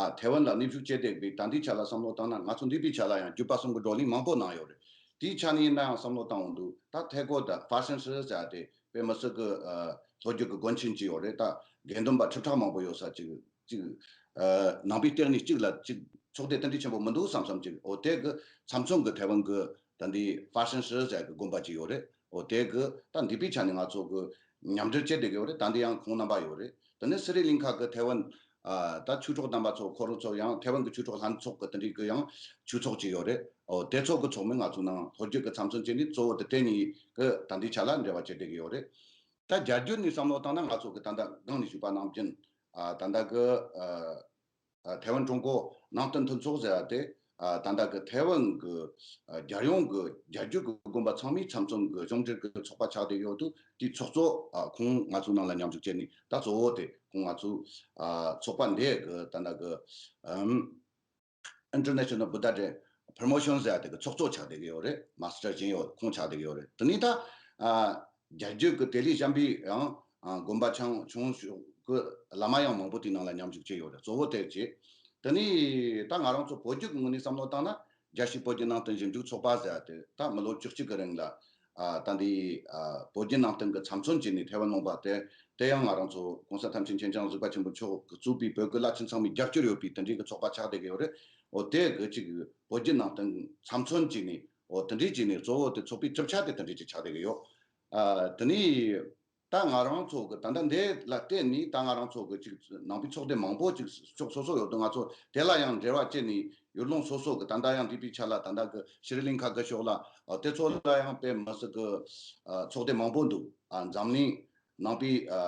ཨ་ཐའེ་ཝན་ལ་གནས་བཞུགས་བྱས་བསྡད་པའི་ད་ལྟའི་ཆ་ལ་བསམ་བློ་བཏང་ན་ང་ཚོ་འདས་པའི་ཆ་ལ་ཡང་བརྒྱུད་པ་གསུམ་གྱི་བགྲོ་གླེང་མང་པོ་གནང་ཡོད་རེད། དེའི་ཆ་ནས་ཡིན་ན་ཡང་བསམ་བློ་བཏང་འོང་དུས་ད་ཐའེ་གོ་དང་ཧྥ་ཧྲན་སི་ཟེར་ཡ་དེ་དཔེ་མི་སྲིད་ཀྱི་ཨ་ལྷོ་རྒྱུད་ཀྱི་དགོན་ཆེན་ཅིག་ཡོད་རེད། ད་དགེ་འདུན་པ་ཁྲི་ཕྲག་མང་པོ་ཡོད་ས་ཅིག་ཅིག་ཨ་ནང་པའི་སྟེང་ནས་གཅིག་ལ་གཅིག་ཕྱོགས་སྡེ་དེ་འདྲ་ཆེན་པོ་མི་འདུག་བསམ་བསམ་ཅིག་འོ་དེ་གི་ཚབ་མཚོན་གི་ཐའེ་ཝན་གི་ད་འདི་ཧྥ་ཧྲན་སི་ཟེར་གི་དགོན་པ་ཅིག་ཡོད་རེད། འོ་དེ་གི་ད་འདི་པའི་ཆ་ནས་ང་ཚོ་གི་མཉམ་འབྲེལ་བྱས་བསྡད་ཀྱི་ཡོད་རེད། ད་འདི་ཡང་ཁོང་རྣམ་པ་ཡོད་རེད། དེ་ནས་སི་རི་ལིང་ཁ་གི་ཐའེ་ཝན་ཨ་ད་ཆོས་གྲོགས་རྣམ་པ་ཚོ་ཁོ་རང་ཚོ་ཡང་ཐའེ་ཝན་གི་ཆོས་གྲོགས་ལྷན་ཚོགས་གི་དེ་འདྲའི་གི་ཡང་ཆོས་ཚོགས་ཅིག་ཡོད་རེད། འོ་དེ་ཚོ་གི་ཚོགས་མི་ང་ཚོ་ནང་ལྷོ་རྒྱུད་གི་ཚབ་མཚོན་བྱས་ནས་གཙོ་བོ་དེ་དེ་གཉིས་གི་ད་འདི་ཆ་ལ་འབྲེལ་བ་བྱས་བསྡད་ཀྱི་ཡོད་རེད། ད་རྒྱ་རྒྱུད་ནས་བསམ་བློ་བཏང་ན་ང་ཚོ་གི་ད་ལྟ་སྒང་ནས་ཞུས་པ་ནང་བཞིན་ཨ་ད་ལྟ་གི་ཨ་ཨ་ཐའེ་ཝན་ཀྲུང་གོ་ནང་བསྟན་མཐུན་ཚོགས་ཟེར་བ་དེ་ཨ་ད་ལྟ་གི་ཐའེ་ཝན་གི་ཨ་རྒྱལ་ཡོངས་གི་རྒྱ་རྒྱུད་གི་དགོན་པ་ཚང་མའི་ཚབ་མཚོན་གི་གཞུང་འབྲེལ་གི་ཚོགས་པ་ཆགས་བསྡད་ཡོད་དུས་དེའི་ཚོགས་གཙོ་ཨ་ཁོང་ང་ཚོའི་ནང་ལ་མཉམ་ཞུགས་བྱས་ནས་ད་གཙོ་བོ་དེ་ཁོང་ང་ཚོའི་ཨ་ཚོགས་པ་འདི་གི་ད་ལྟ་གི་ཨམ། International Buddha Day Promotion ཟེར་ཡ་དེ་གི་ཚོགས་གཙོ་ཆགས་བསྡད་ཀྱི་ཡོད་རེད། མ་སི་ཊར་ཇིན་ཡོ་ཁོང་ཆགས་བསྡད་ཀྱི་ཡོད་རེད། དེ་ནས་ད་ཨ་རྒྱ་རྒྱུད་ཀྱི་དེ་ལས་གཞན་པའི་ཡང་ཨ་དགོན་པ་ཆུང་ཆུང་ཤོས་ཀྱི་བླ་མ་ཡང་མང་པོ་དེའི་ནང་ལ་མཉམ་ཞུགས་བྱས་ཡོད་རེད། གཙོ་བོ་དེ་བྱས། དེ་ནས་ད་ང་རང་ཚོ་བོད་བརྒྱུད་ཀྱི་ངོས་ནས་བསམ་བློ་བཏང་ན་རྒྱལ་སྤྱིའི་བོད་བརྒྱུད་ནང་བསྟན་ཞིབ་འཇུག་ཚོགས་པ་ཟེར་ཡ་དེ་ད་མི་ལོ་བཅུ་གཅིག་གི་རིང་ལ་ཨ་ད་འདི་ཨ་བོད་བརྒྱུད་ནང་བསྟན་གྱི་ཚབ་མཚོན་བྱས་ནས་ཐའེ་ཝན་ལུང་པ་དེ་དེ་ཡང་ང་རང་ཚོ་༸གོང་ས་༸ཐམས་ཅད་མཁྱེན་ཅིང་གཟིགས་པ་ཆེན་པོ་མཆོག་གིས་གཙོས་པའི་བོད་ཀྱི་བླ་ཆེན་ཚང་མས་རྒྱབ་སྐྱོར་ཡོད་པའི་དེ་འདྲའི་གི་ཚོགས་པ་ཆགས་བསྡད་ཀྱི་ཡོད་རེད། འོ་དེ་གི་ཅིག་བོད་བརྒྱུད་ནང་བསྟན་ཚབ་མཚོན་བྱས་ནས་འོ་དེ་འདྲའི་བྱས་ནས་གཙོ་བོ་དེ་ཚོགས་པའི་གྲུབ་ཆ་དེ་དེ་འདྲའི་ཅིག་ཆགས་བསྡད་ཀྱི་ཡོད། ཨ་དེ་ནས་ད་ང་རང་ཚོ་གི་ད་ལྟ་འདི་ལ་བརྟེན་ནས་ད་ང་རང་ཚོ་གི་ཅིག་ནང་པའི་ཚོགས་སྡེ་མང་པོ་ཅིག་ཕྱོགས་སོ་སོ་ཡོད་དུས་ང་ཚོ་དེ་ལ་ཡང་འབྲེལ་བ་བྱས་ནས་ཡུལ་ལུང་སོ་སོ་གི་ད་ལྟ་ཡང་འདས་པའི་ཆ་ལ་ད་ལྟ་གི་ཤྲི་ལིང་ཁ་གི་ཕྱོགས་ལ་ཨ་དེ་ཚོ་ལ་ཡང་དཔེ་མི་སྲིད་གི་ཨ་ཚོགས་སྡེ་མང་པོ་འདུག་ཨ་འཛམ་གླིང་ནང་པའི་ཨ་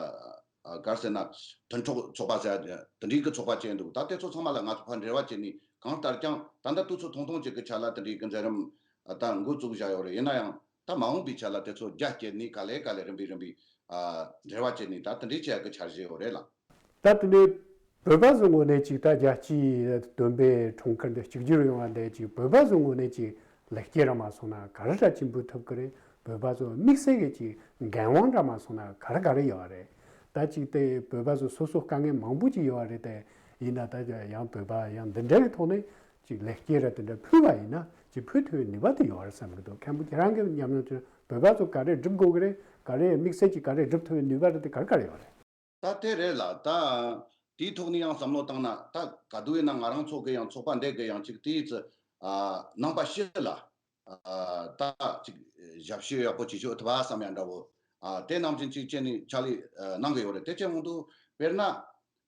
ཨ་ག་རེ་ཟེར་ན་མཐུན་གྲོགས་ཚོགས་པ་ཟེར་དེ་འདྲའི་གི་ཚོགས་པ་བྱས་འདུག་ད་དེ་ཚོ་ཚང་མ་ལ་ང་ཚོ་ཕར་འབྲེལ་བ་བྱས་ནས་གང་ལྟར་ཀྱང་ད་ལྟ་དུས་ཚོད་ཐུང་ཐུང་ཅིག་གི་ཆ་ལ་དེ་འདྲའི་གི་མཛད་རིམ་ཨ་ད་འགོ་བཙུགས་བཞག་ཡོད་རེད། ཡིན་ན་ཡང་ད་མ་འོངས་པའི་ཆ་ལ་དེ་ཚོ་རྒྱ་བསྐྱེད་ནས་ག་ལེ་ག་ལེ་རིམ་པས་རིམ་པས་ཨ་འབྲེལ་བ་བྱས་ནས་ད་དེ་འདྲའི་བྱེད་ཡག་གི་འཆར་གཞི་ཡོད་རེད་ལ། ད་དེ་ནས་བོད་པ་ཚོའི་ངོས་ནས་ཅིག་ད་རྒྱལ་སྤྱིའི་སྟོན་པའི་འཁྲུངས་སྐར་འདི་གཅིག་གྱུར་ཡོང་བ་འདི་ཅིག་བོད་པ་ཚོའི་ངོས་ནས་ཅིག་ལེགས་སྐྱེས་ར་མ་སོང་ན་ག་རེ་འདྲ་ཆེན་པོ་ཐོབ་ཀྱི་རེད། བོད་པ་ཚོ་དམིགས་བསལ་གྱི་ཅིག་འགན་དབང་འདྲ་མ་སོང་ན་ག་རེ་ག་རེ་ཡོད་རེད། ད་ཅིག་དེ་བོད་པ་ཚོ་སོ་སོ་དཀའ་ངལ་མང་པོ་ཅིག་ཡོད་རེད་དེ། ཡིན་ན་ད་ཡང་བོད་པ་ཡང་འདི་འདྲའི་ཐོག་ནས་ཅིག་ལེགས་སྐྱེས་ར་དེ་འདྲ་ཕུལ་བ་ཡིན་ན་ཅིག་ཕུལ་ཐུབ་པའི་ནུས་པ་དེ་ཡོད་རེད་བསམ་གྱི་འདུག་མཁན་པོ་ཁྱེད་རང་གི་ཉམས་མྱོང་དེ་བོད་པ་ཚོ་ག་རེ་སྒྲུབ་དགོས་ཀྱི་རེད། ག་རེ་དམིགས་བསལ་གྱི་ག་རེ་སྒྲུབ་ཐུབ་པའི་ནུས་པ་རེད་དེ་ག་རེ་ག་རེ་ཡོད་རེད། ད་དེ་རེད་ལ། ད་དེའི་ཐོག་ནས་ཡང་བསམ་བློ་བཏང་ན་ད་ག་དུས་ཡིན་ན་ང་རང་ཚོ་གི་ཡང་ཚོགས་པ་འདི་གི་ཡང་ཅིག་དེའི་ཚེ་ཨ་ནང་པ་སྤྱི་ལ་ཨ་ད་ཅིག་ཞབས་ཞུ་ཡག་པོ་བྱེད་ཆོག་ཐུབ་པ་བསམ་ཡ་འདྲ་བོ་ཨ་དེ་ནང་བཞིན་ཅིག་བྱས་ནས་ཕྱག་ལས་ཨ་གནང་གི་ཡོད་རེད། དེ་བྱས་འོང་དུས་དཔེར་ན་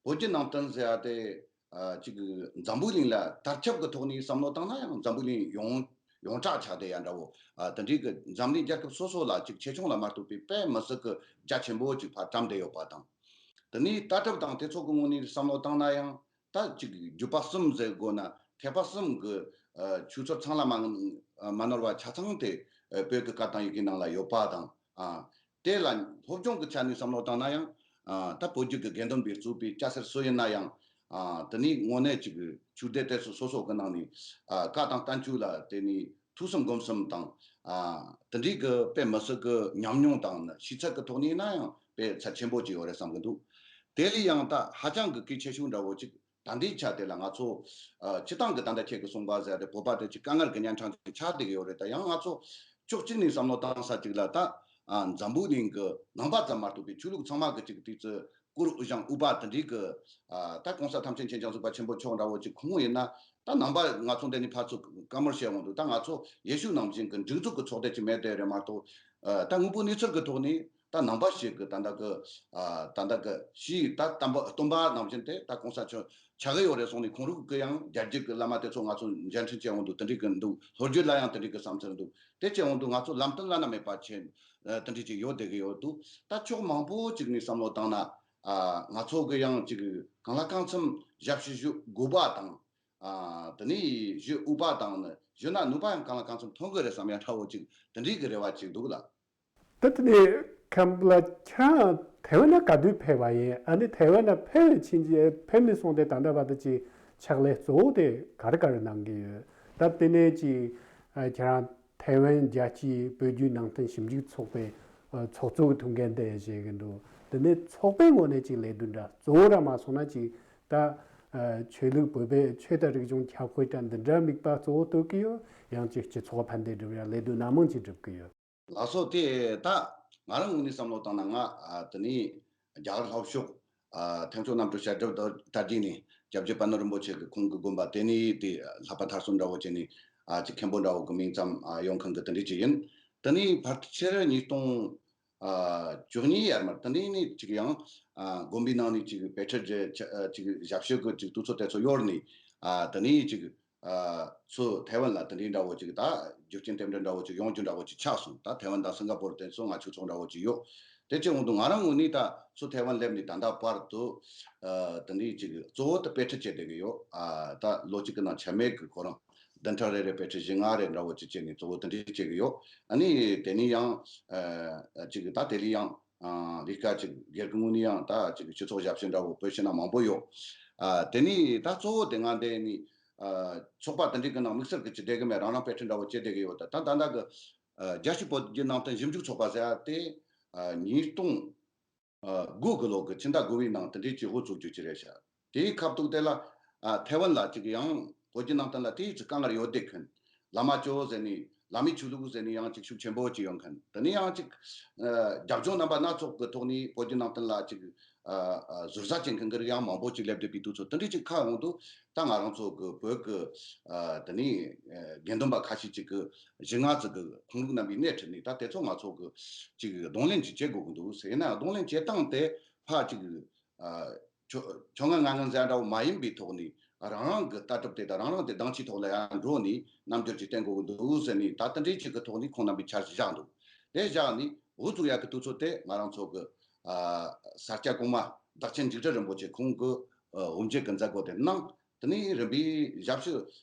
བོད་བརྒྱུད་ནང་བསྟན་ཟེར་ཡ་དེ་ ཨ་ཅིག་འཛམ་བུ་གླིང་ལ་དར་ཁྱབ་ཀྱི་ཐོག་ནས་བསམ་བློ་བཏང་ན་ཡང་འཛམ་བུ་གླིང་ཡོངས་ཡོངས་གྲགས་ཆགས་བསྡད་ཡ་འདྲ་བོ། ཨ་དེ་འདྲའི་གི་འཛམ་གླིང་རྒྱལ་ཁབ་སོ་སོ་ལ་ཅིག་ཆེ་ཆུང་ལ་མ་གཏོགས་པའི་དཔེ་མི་སྲིད་ཀྱི་རྒྱ་ཆེན་པོ་ཅིག་ཕར་བཀྲམ་བསྡད་ཡོད་པ་དང་། དེ་ནས་ལྟ་གྲུབ་དང་དེ་ཚོ་གི་ངོས་ནས་བསམ་བློ་བཏང་ན་ཡང་། ད་ཅིག་རྒྱུད་པ་གསུམ་ཟེར་དགོས་ན་ཐེག་པ་གསུམ་གྱི་ཨ་ཆོས་ཚུལ་ཚང་ལ་མ་མ་ནོར་བ་ཆ་ཚང་དེ་ཨ་བོད་ཀྱི་སྐད་དང་ཡི་གེའི་ནང་ལ་ཡོད་པ་དང་། ཨ་དེ་ལ་སློབ་སྦྱོང་གི་ཆ་ནས་བསམ་བློ་བཏང་ན་ཡང་། ཨ་ད་བོད་བརྒྱུད་ཀྱི་དགེ་འདུན་པས་གཙོས་པའི་སྐྱ་སེར་སུ་ཡིན་ན་ཡང་། ཨ་དེ་ནས་དངོས་གནས་ཅིག་ཆོས་སྡེ་དེ་ཚོ་སོ་སོ་གི་ནང་ནས་ཨ་བཀའ་དང་བསྟན་བཅོས་ལ་དེ་ནས་ཐོས་བསམ་སྒོམ་གསུམ་དང་། ཨ་དེ་འདྲའི་གི་དཔེ་མི་སྲིད་གི་ཉམས་མྱོང་དང་ནི་ཤེས་ཚད་ཀྱི་ཐོག་ནས་ཡིན་ན་ཡང་དཔེ་ཚད་ཆེན་པོ་ཅིག་ཡོད་རེད་བསམ་གི་འདུག་དེ་ལས་ཡང་ད་ཧ་ཅང་གི་གལ་ཆེ་ཤོས་འདྲ་བོ་ཅིག་ད་ལྟའི་ཆ་དེ་ལ་ང་ཚོ་ཨ་སྤྱི་བཏང་གི་ད་ལྟ་ཁྱེད་ཀྱིས་གསུངས་པ་ཟེར་ཏེ་བོད་པ་དེ་ཅིག་དཀའ་ངལ་གྱི་གཉན་འཕྲང་ཅིག་ཆགས་བསྡད་ཀྱི་ཡོད་རེད། ད་ཡང་ང་ཚོ་ཕྱོགས་གཅིག་ནས་བསམ་བློ་བཏང་ས་ཅིག་ལ་ད་ཨ་འཛམ་བུ་གླིང་གི་ནང་པ་ཙམ་མ་གཏོགས་པའི་ཆོས་ལུགས་ཚང་མ་གི་ཅིག་དུས་ཚོད་བཀུར་འོས་ཤིང་འོས་པ་དེ་འདྲའི་གི་ཨ་ད་གོང་ས་ཐམས་ཅད་མཁྱེན་ཅིང་གཟིགས་པ་ཆེན་པོ་མཆོག་འདྲ་བོ་ཅིག་ཁོང་ཡིན་ན། ད་ནང་པ་ང་ཚོ་འདི་ནས་ཕར་ཚུར་བཀའ་མོལ་བྱེད་འོང་དུས་ད་ང་ཚོ་ཡེ་ཤུ་ནང་བཞིན་གི་སྒྲིག་འཛུགས་ཀྱི་ཚོགས་སྡེ་ཅིག་མེད་དེ་རེད་མ་གཏོགས། ཨ་ད་དངོས་པོའི་གནས་ཚུལ་གྱི་ཐོག་ནས་ད་ནང་པ་ཞིག་གི་ད་ལྟ་གི་ཨ་ད་ལྟ་གི་ཕྱིའི་ད་སྟོན་པ་སྟོན་པ་ནང་བཞིན་དེ་ད་གོང་ས་མཆོག་ཆགས་ཀྱི་ཡོད་རེད་གསུངས་ནས་ཁོང་རང་གི་ཡང་རྒྱལ་རྒྱུད་ཀྱི་བླ་མ་དེ་ཚོ་ང་ཚོ་མཇལ་འཕྲད་བྱེད་འོང་དུས་དེ་འདྲའི་གི་འདུག་ལྷོ་རྒྱུད་ལ་ཡང་དེ་འདྲའི་གི་བསམ་ཚུལ་འདུག་དེ་བྱེད་འོང་དུས་ང་ཚོ་ལམ་སྟོན་བླ་ན་མེད་པ་ཆེ་ཨ་དེ་འདྲའི་ཅིག་ཡོད་བསྡད་ཀྱི་ཡོད་འདུག་ད་ཕྱོགས་མང་པོ་ཅིག་ནས་བསམ་བློ་བཏང་ན། ཨ་ང་ཚོ་གི་ཡང་ཅིག་གང་ལ་གང་འཚམ་ཞབས་ཞུ་ཞུ་དགོས་པ་དང་། ཨ་དེ་ནས་ཞུ་འོས་པ་དང་ནི་ཞུ་ན་ནུས་པ་ཡང་གང་ལ་གང་འཚམ་ཐོན་གི་རེད་བསམ་ཡ་འདྲ་བོ་ཅིག་དེ་འདྲའི་གི་རེ་བ་ཅིག་འདུག་ལ། ད་དེ་ནས་ཁམས་ལ་ཁྱེད་རང་ཐའེ་ཝན་ལ་ག་དུས་ཕེབས་པ་ཡིན། ཨ་ནི་ཐའེ་ཝན་ལ་ཕེབས་ཕྱིན་ཅི་ཕེབས་ནས་བཟུང་སྟེ་ད་ལྟ་བར་དུ་ཅིག་ཕྱག་ལས་གཙོ་བོ་དེ་ག་རེ་ག་རེ་གནང་གི་ཡོད། ད་དེ་ནས་ཅིག་ཨ་ཁྱེད་རང་ཐའེ་ཝན་རྒྱལ་སྤྱིའི་བོད་བརྒྱུད་ནང་བསྟན་ཞིབ་འཇུག་ཚོགས་པའི་ཨ་ཚོགས་གཙོ་གི་ཐུགས་འགན་དེ་བཞེས་ཀྱི་འདུག་དེ་ནས་ཚོགས་པའི་ངོས་ནས་ཅིག་ལས་དོན་འདྲ་གཙོ་བོ་ར་མ་སོང་ན་ཅིག་ད་ཨ་ཆོས་ལུགས་བོད་པའི་ཆོས་དང་རིག་གཞུང་ཁྱབ་སྤེལ་དང་འདི་འདྲ་དམིགས་པ་གཙོ་བོ་གཏོད་ཀྱི་ཡོད། ཡང་ཅིག་སྤྱི་ཚོགས་ཕན་བདེ་སྒྲུབ་ཡ་ལས་དོན་སྣ་མང་ཅིག་སྒྲུབ་ཀྱི་ཡོད། ལགས་སོ། དེ་ད་ང་རང་ངོས་ནས་བསམ་བློ་བཏང་ན་ང་ཨ་དེ་ནས་རྒྱ་གར་ལྷོ་ཕྱོགས་ཨ་ཐེམ་སྐྱོ་གནམ་གྲུ་ཞལ་གྲུབ་དར་རྒྱས་ནས་སྐྱབས་རྗེ་པད་ནོར་རིན་པོ་ཆེ་གི་ཁོང་གི་དགོན་པ་དེ་ནས་དེ་ལྷག་པ་མཐར་སོན་འདྲ་བོ་བྱས་ནས་ཨ་ཅིག་མཁན་པོ་འདྲ་བོ་གི་མིང་ཙམ་ཨ་ཡོང་མཁན་གི་དེ་འདྲ་ཅིག་ཡིན། དེ་ནས་ཕལ་ཆེར་ཉིས་སྟོང་ཨ་བཅུ་གཉིས་ཡར་མར་དེ་ནས་ནས་ཅིག་ཡང་ཨ་དགོན་པའི་ནང་ནས་ཅིག་དཔེ་ཁྲིད་ཅིག་ཅིག་ཞབས་ཞུ་གི་ཅིག་དུས་ཚོད་དེ་ཚོ་ཡོལ་ནས་ཨ་དེ་ནས་ཅིག་ཨ་ཚུར་ཐའེ་ཝན་ལ་དེ་འདྲའི་འདྲ་བོ་ཅིག་ད་རྒྱུ་རྐྱེན་རྟེན་འབྲེལ་འདྲ་བོ་ཅིག་ཡོང་རྒྱུ་འདྲ་བོ་ཅིག་ཆགས་སོང་། ད་ཐའེ་ཝན་དང་སིང་ག་པོར་དེ་ཚོ་ང་ཆོས་ཚོགས་འདྲ་བོ་ཅིག་ཡོད། དེ་ཅི་འོང་དུས་ང་རང་ངོས་ནས་ད་ཚུར་ཐའེ་ཝན་སླེབས་ནས་ད་ལྟ་བར་དུ་ཨ་དེ་འདྲའི་ཅིག་གཙོ་བོ་དེ་དཔེ་ཁྲིད་བྱས་བསྡད་ཀྱི་ཡོད། ཨ་ད་ལོ་གཅིག་གི་ནང་ཆ་མེད་ཀྱི་ཁོ་རང་བདུན་ཕྲག་རེ་རེ་དཔེ་ཁྲིད་བཞི་ལྔ་རེ་འདྲ་བོ་ཅིག་བྱས་ནས་གཙོ་བོ་དེ་འདྲའི་བྱེད་ཀྱི་ཡོད། ཨ་ནི་དེ་ནས་ཡང་ཨ་ཅིག་ད་དེ་ལས་ཡང་ཨ་ལས་ཀ་ཅིག་སྒེར་གྱི་ངོས་ནས་ཡང་ད་ཅིག་སྤྱི་ཚོགས་ཞབས་ཞུ་འདྲ་བོ་བོད་ཕྱི་ནང་མང་པོ་ཡོད། ཨ་དེ་ནས་ད་གཙོ་བོ་དེ་ང་འདི་ནི་ཨ་ཚོགས་པ་དེ་འདྲའི་གི་ནང་དམིགས་བསལ་གྱི་ཅིག་བསྡད་གི་མེད། རང་རང་དཔེ་ཁྲིད་འདྲ་བོ་བྱས་བསྡད་གི་ཡོད། ད་ད་ད་ལྟ་གི་ཨ་རྒྱལ་སྤྱིའི་བོད་བརྒྱུད་ནང་བསྟན་ཞིབ་འཇུག་ཚོགས་པ་ཟེར་ཡ་དེ་ཨ་ཉིས་སྟོང་ཨ་དགུ་གི་ལོ་གི་ཕྱི་ཟླ་དགུ་པའི་ནང་དེ་འདྲའི་ཅིག་འགོ་བཙུགས་རྒྱུ་ཅིག་རེད་ཤག་དེའི་ཁ་ཐུག་དེ་ལ་ཨ་ཐའེ་ཝན་ལ་ཅིག་ཡང་བོད་བརྒྱུད་ནང་བསྟན་ལ་དེའི་ཅིག་དཀའ་ངལ་ཡོད་བསྡད་མཁན། བླ་མ་ཅོ་ཟེར་ནས་བླ་མའི་ཆོས་ལུགས་ཟེར་ནས་ཡང་ཅིག་ཤུགས་ཆེན་པོ་ཅིག་ཡོད་མཁན། དེ་ནས་ཡང་ཅིག་ཨ་རྒྱབ་ལྗོངས་རྣམ་པ་སྣ་ཚོགས་ཀྱི་ཐོག་ནས་བོད་བརྒྱུད་ནང་བསྟན་ལ་ཅིག་ཨ་ཨ་ཟུར་ཟ་བྱེད་མཁན་གྱི་རིགས་ཡང་མང་པོ་ཅིག་སླེབས་བསྡད་པའི་དུས་ཚོད་དེ་འདྲའི་ཅིག་ཁ་འོང་དུས་ད་ང་རང་ཚོ་གི་བོད་ཀྱི་ཨ་དེ་ནས་ཨ་དགེ་འདུན་པ་ཁ་ཤས་ཅིག་གི་གཞུག་སྔ་ཙི་གི་ཁུངས་ལུགས་རྣམ་པའི་སྣེ་ཁྲིད་ནས་ད་དེ་ཚོ་ང་ཚོ་གི་ཅིག་གདོང་ལེན་ཅིག་བྱེད་དགོས་ཀྱི་འདུག་ཟེར་ན་གདོང་ལེན་བྱེད་སྟངས་དེ་ཕ་ཅིག་ཨ་ཁྱོ་ཁྱོ་ང་ང་ང་ཟེར་འདྲ་བོ་མ་ཡིན་པའི་ཐོག་ནས་རང་རང་གི་ལྟ་གྲུབ་དེ་དང་རང་རང་དེ་སྡིངས་ཆའི་ཐོག་ལ་ཡང་འགྲོ་ནས་རྣམ་འགྱུར་ཅིག་བསྟན་དགོས་ཀྱི་འདུག་ཟེར་ནས་ད་དེ་འདྲའི་ཅིག་གི་ཐོག་ནས་ཁོང་རྣམ་པས་འཆར་གཞི་བཞག་འདུག་དེ་བཞག་ནས་འགོ་བཙུགས་ཡག་གི་དུས་ཚོད་དེ་ང་རང་ཚོ་གི་ཨ་ས་སྐྱ་གོང་མ་བདག་ཆེན་འཇིགས་བྲལ་རིན་པོ་ཆེ་ཁོང་གི་ཨ་དབུ་འབྱེད་ཀྱི་མཛད་སྒོ་དེ་གནང་། དེ་ནས་རིམ་པས་ཞབས་ཞུ་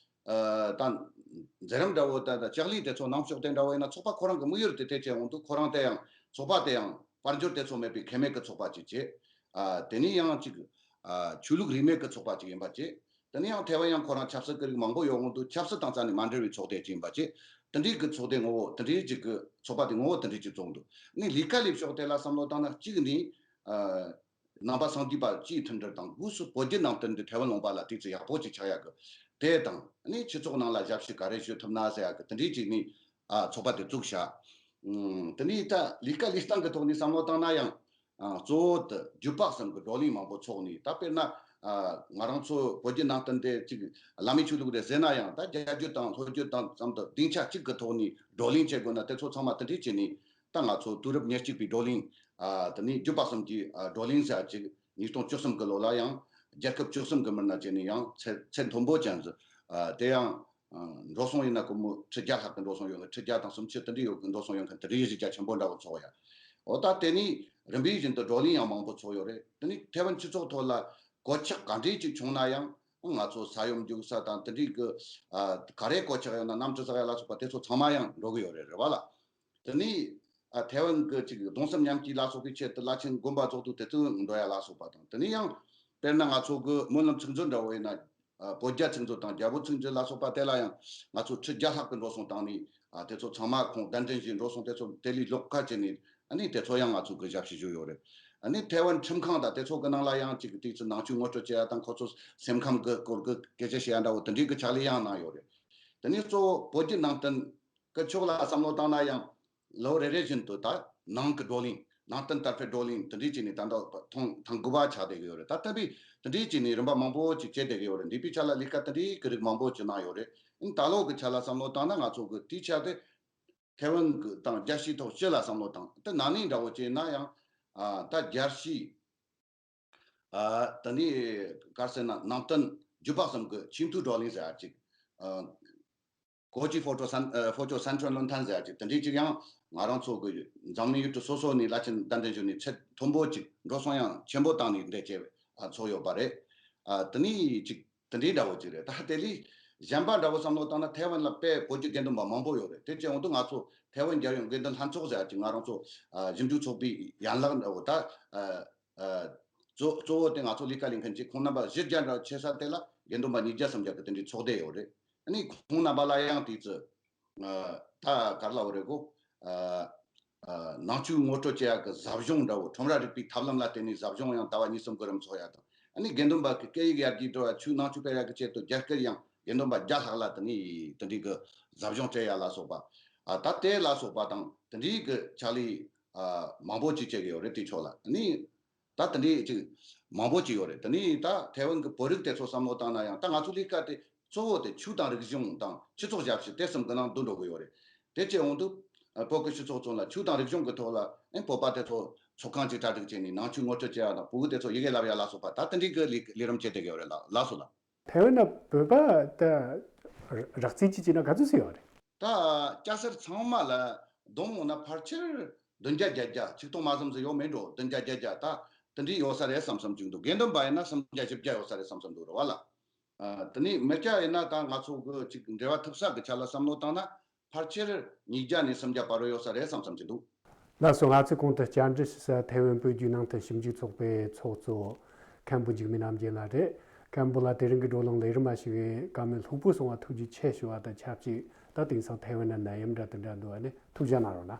ཨ་དང་མཛད་རིམ་འདྲ་བོ་དང་ལྕགས་ལས་དེ་ཚོ་གནང་ཕྱོགས་དེ་འདྲ་བོ་ཡིན་ན་ཚོགས་པ་ཁོ་རང་གི་དམིགས་ཡུལ་དེ་དེ་བྱས་འོང་དུས་ཁོ་རང་དེ་ཡང་ཚོགས་པ་དེ་ཡང་དཔལ་འབྱོར་དེ་ཚོ་མེད་པའི་ཁེ་མེད་ཀྱི་ཚོགས་པ་ཅིག་བྱས། ཨ་དེ་ནས་ཡང་ཅིག་ཨ་ཆོས་ལུགས་རིས་མེད་ཀྱི་ཚོགས་པ་ཅིག་ཡིན་པ་བྱས། དེ་ནས་ཡང་ཐའེ་ཝན་ཡང་ཁོ་རང་ཆབ་སྲིད་ཀྱི་རིགས་མང་པོ་ཡོད་འོང་དུས་ཆབ་སྲིད་དང་རྩ་ནས་མ་འབྲེལ་བའི་ཚོགས་སྡེ་ཅིག་ཡིན་པ་བྱས། དེ་འདྲའི་གི་ཚོགས་སྡེ་ངོ་བོ་དེ་འདྲའི་ཅིག་གི་ཚོགས་པ་དེ་ངོ་བོ་དེ་འདྲའི་ཅིག་བཙུགས་འདུག་ནས་ལས་ཀ་ལས་ཕྱོགས་དེ་ལ་བསམ་བློ་བཏང་ན་གཅིག་ནས་ཨ། ནང་པ་སངས་རྒྱས་པ་སྤྱིའི་མཐུན་སྒྲིལ་དང་སྒོས་སུ་བོད་བརྒྱུད་ནང་བསྟན་འདི་ཐའེ་ཝན་ལུང་པ་ལ་ཏོག་ཙམ་ཡག་པོ་ཅིག་ཆགས་ཡག་གི་དེ་དང་ནི་སྤྱི་ཚོགས་ནང་ལ་ཞབས་ཞུ་ག་རེ་ཞུ་ཐུབ་ན་ཟེར་ཡག་གི་དེ་འདྲའི་ཅིག་ནི་ཨ་ཚོགས་པ་དེ་བཙུགས་བཞག་ཨུམ། དེ་ནས་ད་ལས་ཀ་ལས་སྟངས་ཀྱི་ཐོག་ནས་བསམ་བློ་བཏང་ན་ཡང་ཨ་གཙོ་བོ་དེ་བརྒྱུད་པ་གསུམ་གྱི་བགྲོ་གླེང་མང་པོ་ཚོགས་ནས། ད་དཔེར་ན་ཨ་ང་རང་ཚོ་བོད་བརྒྱུད་ནང་བསྟན་དེ་ཅིག་བླ་མའི་ཆོས་ལུགས་རེད་ཟེར་ན་ཡང་ད་རྒྱ་བརྒྱུད་དང་ལྷོ་བརྒྱུད་དང་ཙམ་དུ་སྡིངས་ཆ་གཅིག་གི་ཐོག་ནས་བགྲོ་གླེང་བྱེད་དགོས་ན་དེ་ཚོ་ཚང་མ་དེ་འདྲས་བྱས་ནས། ད་ང་ཚོ་དུས་རབས་ཉེར་གཅིག་པའི་བགྲོ་གླེང་ཨ་དེ་ནས་བརྒྱུད་པ་གསུམ་གྱི་ཨ་བགྲོ་གླེང་ཟེར་ཅིག་ཉིས་སྟོང་བཅུ་གསུམ་གི་ལོ་ལ་ཡང་ རྒྱལ་ཁབ་བཅུ་གསུམ་གི་མི་སྣ་བྱས་ནས་ཡང་ཚད་ཚད་མཐོན་པོ་ཅན་ཟིག་ཨ་དེ་ཡང་ཨ་འགྲོ་སོང་ཡིན་ན་སྒོར་མོ་ཁྲི་བརྒྱ་ལྷག་གི་འགྲོ་སོང་ཡོད་མཁན། ཁྲི་བརྒྱ་དང་སུམ་ཅུ་དེ་འདྲ་ཡོད་གི་འགྲོ་སོང་ཡོད་མཁན་དེ་འདྲའི་གཞི་རྒྱ་ཆེན་པོ་འདྲ་བོ་ཚོགས་ཡ། འོ་ད་དེ་ནས་རིམ་པས་བཞིན་དུ་བགྲོ་གླེང་ཡང་མང་པོ་ཚོགས་ཡོད་རེད། དེ་ནས་ཐའེ་ཝན་སྤྱི་ཚོགས་ཐོག་ལ་གོད་ཆག་ག་འདྲས་ཅིག་བྱུང་ན་ཡང་། ང་ཚོ་ས་ཡོམ་རྒྱུག་ས་དང་དེ་འདྲའི་གི་ཨ་ག་རེ་གོད་ཆག་ཡོད་ན་གནམ་གྲུ་ཟག་ཡ་ལ་སོགས་པ་དེ་ཚོ་ཚང་མ་ཡང་འགྲོ་གི་ཡོད་རེད། རེད་བ་ལ། དེ་ནས་ཨ་ཐའེ་ཝན་གི་ཅིག་གདུང་སེམས་མཉམ་སྐྱེད་ལ་སོགས་པའི་ཆེད་དུ་བླ་ཆེན་དགོན་པ་རྫོགས་འདུག་དེ་ཚོ་འགྲོ་ཡ་ལ་སོགས་པ་དང་། དེ་ནས་ཡང་དཔེར་ན་ང་ཚོ་གི་སྨོན་ལམ་ཚིག་མཛོད་འདྲ་བོ་ཡིན་ན། ཨ་བོད་རྒྱ་ཚིག་མཛོད་དང་རྒྱལ་པོ་ཚིག་མཛོད་ལ་སོགས་པ་དེ་ལ་ཡང་ང་ཚོ་ཁྲི་བརྒྱ་ལྷག་གི་འགྲོ་སོང་བཏང་ནས། ཨ་དེ་ཚོ་ཚང་མ་ཁོང་གདན་འདྲེན་བྱས། འགྲོ་སོང་དེ་ཚོ་དེ་ལས་ལོགས་ཀ་བྱས་ནས། ཨ་ནི་དེ་ཚོ་ཡང་ང་ཚོ་གི་ཞབས་ཕྱི་ཞུས་ཡོད་རེད། ཨ་ནི་ཐའེ་ཝན་ཁྲིམས་ཁང་དང་དེ་ཚོ་གི་ནང་ལ་ཡང་ཅིག་དེ་ཚོ་ནང་ཆོས་ངོ་སྤྲོད་བྱེད་ཡ་དང་། ཁོ་ཚོ་སེམས་ཁམས་གི་སྐོར་གི་སྐད་ཆ་བཤད་ཡ་འདྲ་བོ་དེ་འདྲའི་གི་ཕྱག་ལས་ཡང་གནང་ཡོད་རེད། དེ་ནས་གཙོ་བོ་བོད་བརྒྱུད་ནང་བསྟན་གི་ཕྱོགས་ལ་བསམ་བློ་བཏང་ན་ཡང་། ལོ་རེ་རེ་བཞིན་དུ་ད་ནང་གི་བགྲོ་གླེང་། ནང་བསྟན་དར་སྤེལ་བགྲོ་གླེང་དེ་འདྲའི་བྱས་ནས་ད་ལྟ་ཐེངས་དང་དགུ་པ་ཆགས་བསྡད་ཀྱི་ཡོད་རེད། ད་ལྟ་བུའི་དེ་འདྲའི་བྱས་ནས་རིམ་པ་མང་པོ་ཅིག་བྱས་བསྡད་ཀྱི་ཡོད་རེད། འདས་པའི་ཆ་ལ་ལས་ཀ་དེ་འདྲའི་གི་རིགས་མང་པོ་ཅིག་གནང་ཡོད་རེད། ཨ་ནི་ད་ལོ་གི་ཆ་ལ་བསམ་བློ་བཏང་ན་ང་ཚོ་གི་དེའི་ཆ་དེ་ཐའེ་ཝན་གི་དང་རྒྱལ་སྤྱིའི་ཐོག་སྤྱི་ལ་བསམ་བློ་བཏང་། དེ་ན་ནིང་འདྲ་བོ་བྱས་ན་ཡང་ཨ་ད་རྒྱལ་སྤྱིའི་ཨ་ད་ནི་ག་རེ་ཟེར་ན། ནང་བསྟན་རྒྱུད་པ་གསུམ་གི་ཆེས་མཐོའི་བགྲོ་གླེང་ཟེར་ཡ་ཅིག་ཨ་ཀོ་ཅི་ཧྥོ་ཅོ་སན་ཨ་ཧྥོ་ཅོ་སེན་ཊྲལ་བློན་ཐང་ཟེར་ཡ་ཅིག་དེ་འདྲའི་ཅིག་ཡང་ང་རང་ཚོ་གི་འཛམ་གླིང་ཡུལ་གྲུ་སོ་སོ་ནས་བླ་ཆེན་གདན་འདྲེན་ཞུས་ནས་ཚད་མཐོན་པོ་ཅིག་འགྲོ་སོང་ཡང་ཆེན་པོ་བཏང་ནས་འདི་བྱས་པ་ཚོགས་ཡོད་པ་རེད། ཨ་དེ་ནས་ཅིག་དེ་འདྲའི་འདྲ་བོ་ཅིག་རེད། ད་དེ་ལས་གཞན་པ་འདྲ་བོ་བསམ་བློ་བཏང་ན། ཐའེ་ཝན་ལ་དཔེ་བོད་ཀྱི་དགེ་འདུན་པ་མང་པོ་ཡོད་རེད། དེ་བྱས་འོང་དུས་ང་ཚོ་ཐའེ་ཝན་རྒྱལ་ཡོངས་དགེ་འདུན་ལྷན་ཚོགས་ཟེར་ཡ་ཅིག་ང་རང་ཚོ་ཨ་ཞིབ་འཇུག་ཚོགས་པའི་ཡན་ལག་འདྲ་བོ། ད་ཨ་ཨ་གཙོ་གཙོ་བོ་དེ་ང་ཚོ་ལས་ཀ་ལས་མཁན་གྱི་ཁོང་རྣམ་པ་གཞི་རྒྱ་འདྲ་བོ་ཆེ་ས་དེ་ལ་དགེ་འདུན་པ་ཉིས་བརྒྱ་སུམ་བརྒྱ་གི་དེ་འདྲའི་ཚོགས་སྡེ་ཡོད་རེད། ཨ་ནི་ཁོང་རྣམ་པ་ལ་ཡང་དེ་ཚོ་ཨ་ད་ག་རེ་ལབ་དགོས་རེད་གོ། ཨ་ཨ་ནང་ཆོས་ངོ་སྤྲོད་བྱེད་ཡག་གི་ཟབ་སྦྱོང་འདྲ་བོ། ཁྲོམ་ར་རིག་པའི་ཐབས་ལམ་ལ་བརྟེན་ནས་ཟབ་སྦྱོང་ཡང་ཟླ་བ་གཉིས་གསུམ་གི་རིང་ཚོགས་ཡག་དང་། ཨ་ནི་དགེ་འདུན་པ་གི་སྐད་ཡིག་ཡར་རྒྱས་འགྲོ་བ། ཆོས་ནང་ཆོས་སྤེལ་ཡག་གི་ཆེད་དུ་རྒྱ་སྐད་ཡང་དགེ་འདུན་པ་བརྒྱ་ལྷག་ལ་དེ་ནས་དེ་འདྲའི་གི་ཟབ་སྦྱོང་སྤྲད་ཡག་ལ་སོགས་པ། ཨ་ད་དེ་ལ་སོགས་པ་དང་དེ་འདྲའི་གི་ཕྱག་ལས་ཨ་མང་པོ་ཅིག་བྱེད་ཀྱི་ཡོད་རེད། དེའི་ཕྱོགས་ལ་ཨ་ནི། ད་དེ་འདྲའི་ཅིག་མང་པོ་ཅིག་ཡོད་རེད། དེ་ནས་ད་ཐའེ་ཝན་གྱི་བོད་རིགས་དེ་ཚོ་བསམ་བློ་བཏང་ན་ཡང་། ད་ང་ཚོ་ལས་ཀ་དེ་གཙོ་བོ་དེ་ཆོས་དང་རིག་གཞུང་དང་སྤྱི་ཚོགས་ཞབས་ཞུ་དེ་གསུམ་གྱི་ནང་འདུ་འགྲོ་གི་ཡོད་རེད། དེ་བྱས་འོང་དུས་ཨ་བོད་ཀྱི་སྤྱི་ཚོགས་ཚོ་ལ་ཆོས་དང་རིག་གཞུང་གི་ཐོག་ལ་ཨེ་བོད་པ་དེ་ཚོ་ཚོགས་ཁང་ཅིག་གྲ་སྒྲིག་བྱས་ནས་ནང་ཆོས་ངོ་སྤྲོད་བྱེད་ཡ་དང་། ཕྲུ་གུ་དེ་ཚོ་ཡི་གེ་བསླབ་ཡ་ལ་སོགས་པ། ད་དེ་འདྲའི་གི་ལས་ལས་རིམ་བྱེད་བསྡད་ཀྱི་ཡོད་རེད། ལགས་ལགས་སོ་ལགས། ཐའེ་ཝན་ན་བོད་པ་ད་རགས་རྩིས་ཅིག་བྱས་ན་ག་ཚོད་ཙམ་ཡོད་རེད། ད་སྐྱ་སེར་ཚང་མ་ལ་བསྡོམས་ཡོང་ན་ཕལ་ཆེར་བདུན་བརྒྱ་བརྒྱད་བརྒྱ། ཆིག་སྟོང་མ་ཟིན་ཙམ་ཡོད་མེད་འགྲོ། བདུན་བརྒྱ་བརྒྱད་བརྒྱ་ད་དེ་འདྲའི་ཡོད་ས་རེད་བསམ་བསམ་ཅིག་འདུག་དགེ་འདུན་པ་ཡིན་ན་སུམ་བརྒྱ་བཞི་བརྒྱ་ཡོད་ས་རེད་བསམ་བསམ་འདུག་རེད་བ་ལ། ཨ་དེ་ནས་མི་སྐྱ་ཡིན་ན་ད་ང་ཚོ་གི་ཅིག་འབྲེལ་བ་ཐུབ་ས་གི་ཆ་ལ་བསམ་བློ་བཏང་ན། ཕལ་ཆེར་ཉིས་བརྒྱ་ནས་སུམ་བརྒྱ་བར་དུ་ཡོད་ས་རེད་བསམ་བསམ་གྱི་འདུག་ལགས་སོ། ང་ཚོས་གོང་དུ་བཅར་འདྲི་ཞུ་ས་ཐའེ་ཝན་བོད་བརྒྱུད་ནང་བསྟན་ཞིབ་འཇུག་ཚོགས་པའི་ཚོགས་གཙོ་མཁན་པོ་འཇིགས་མེད་རྣམ་རྒྱལ་ལགས་རེད། མཁན་པོ་ལགས་དེ་རིང་གི་བགྲོ་གླེང་ལས་རིམ་མ་ཞུ་བའི་བཀའ་མོལ་ལྷུག་པོ་གསུང་བ་ཐུགས་རྗེ་ཆེ་ཞུ་བ་དང་ཆབས་ཅིག་ད་དེང་སང་ཐའེ་ཝན་ན་ནད་ཡམས་འདྲ་དེ་འདྲ་འདུག་ཨ་ནི་ཐུགས་བཞག་གནང་རོགས་གནང་།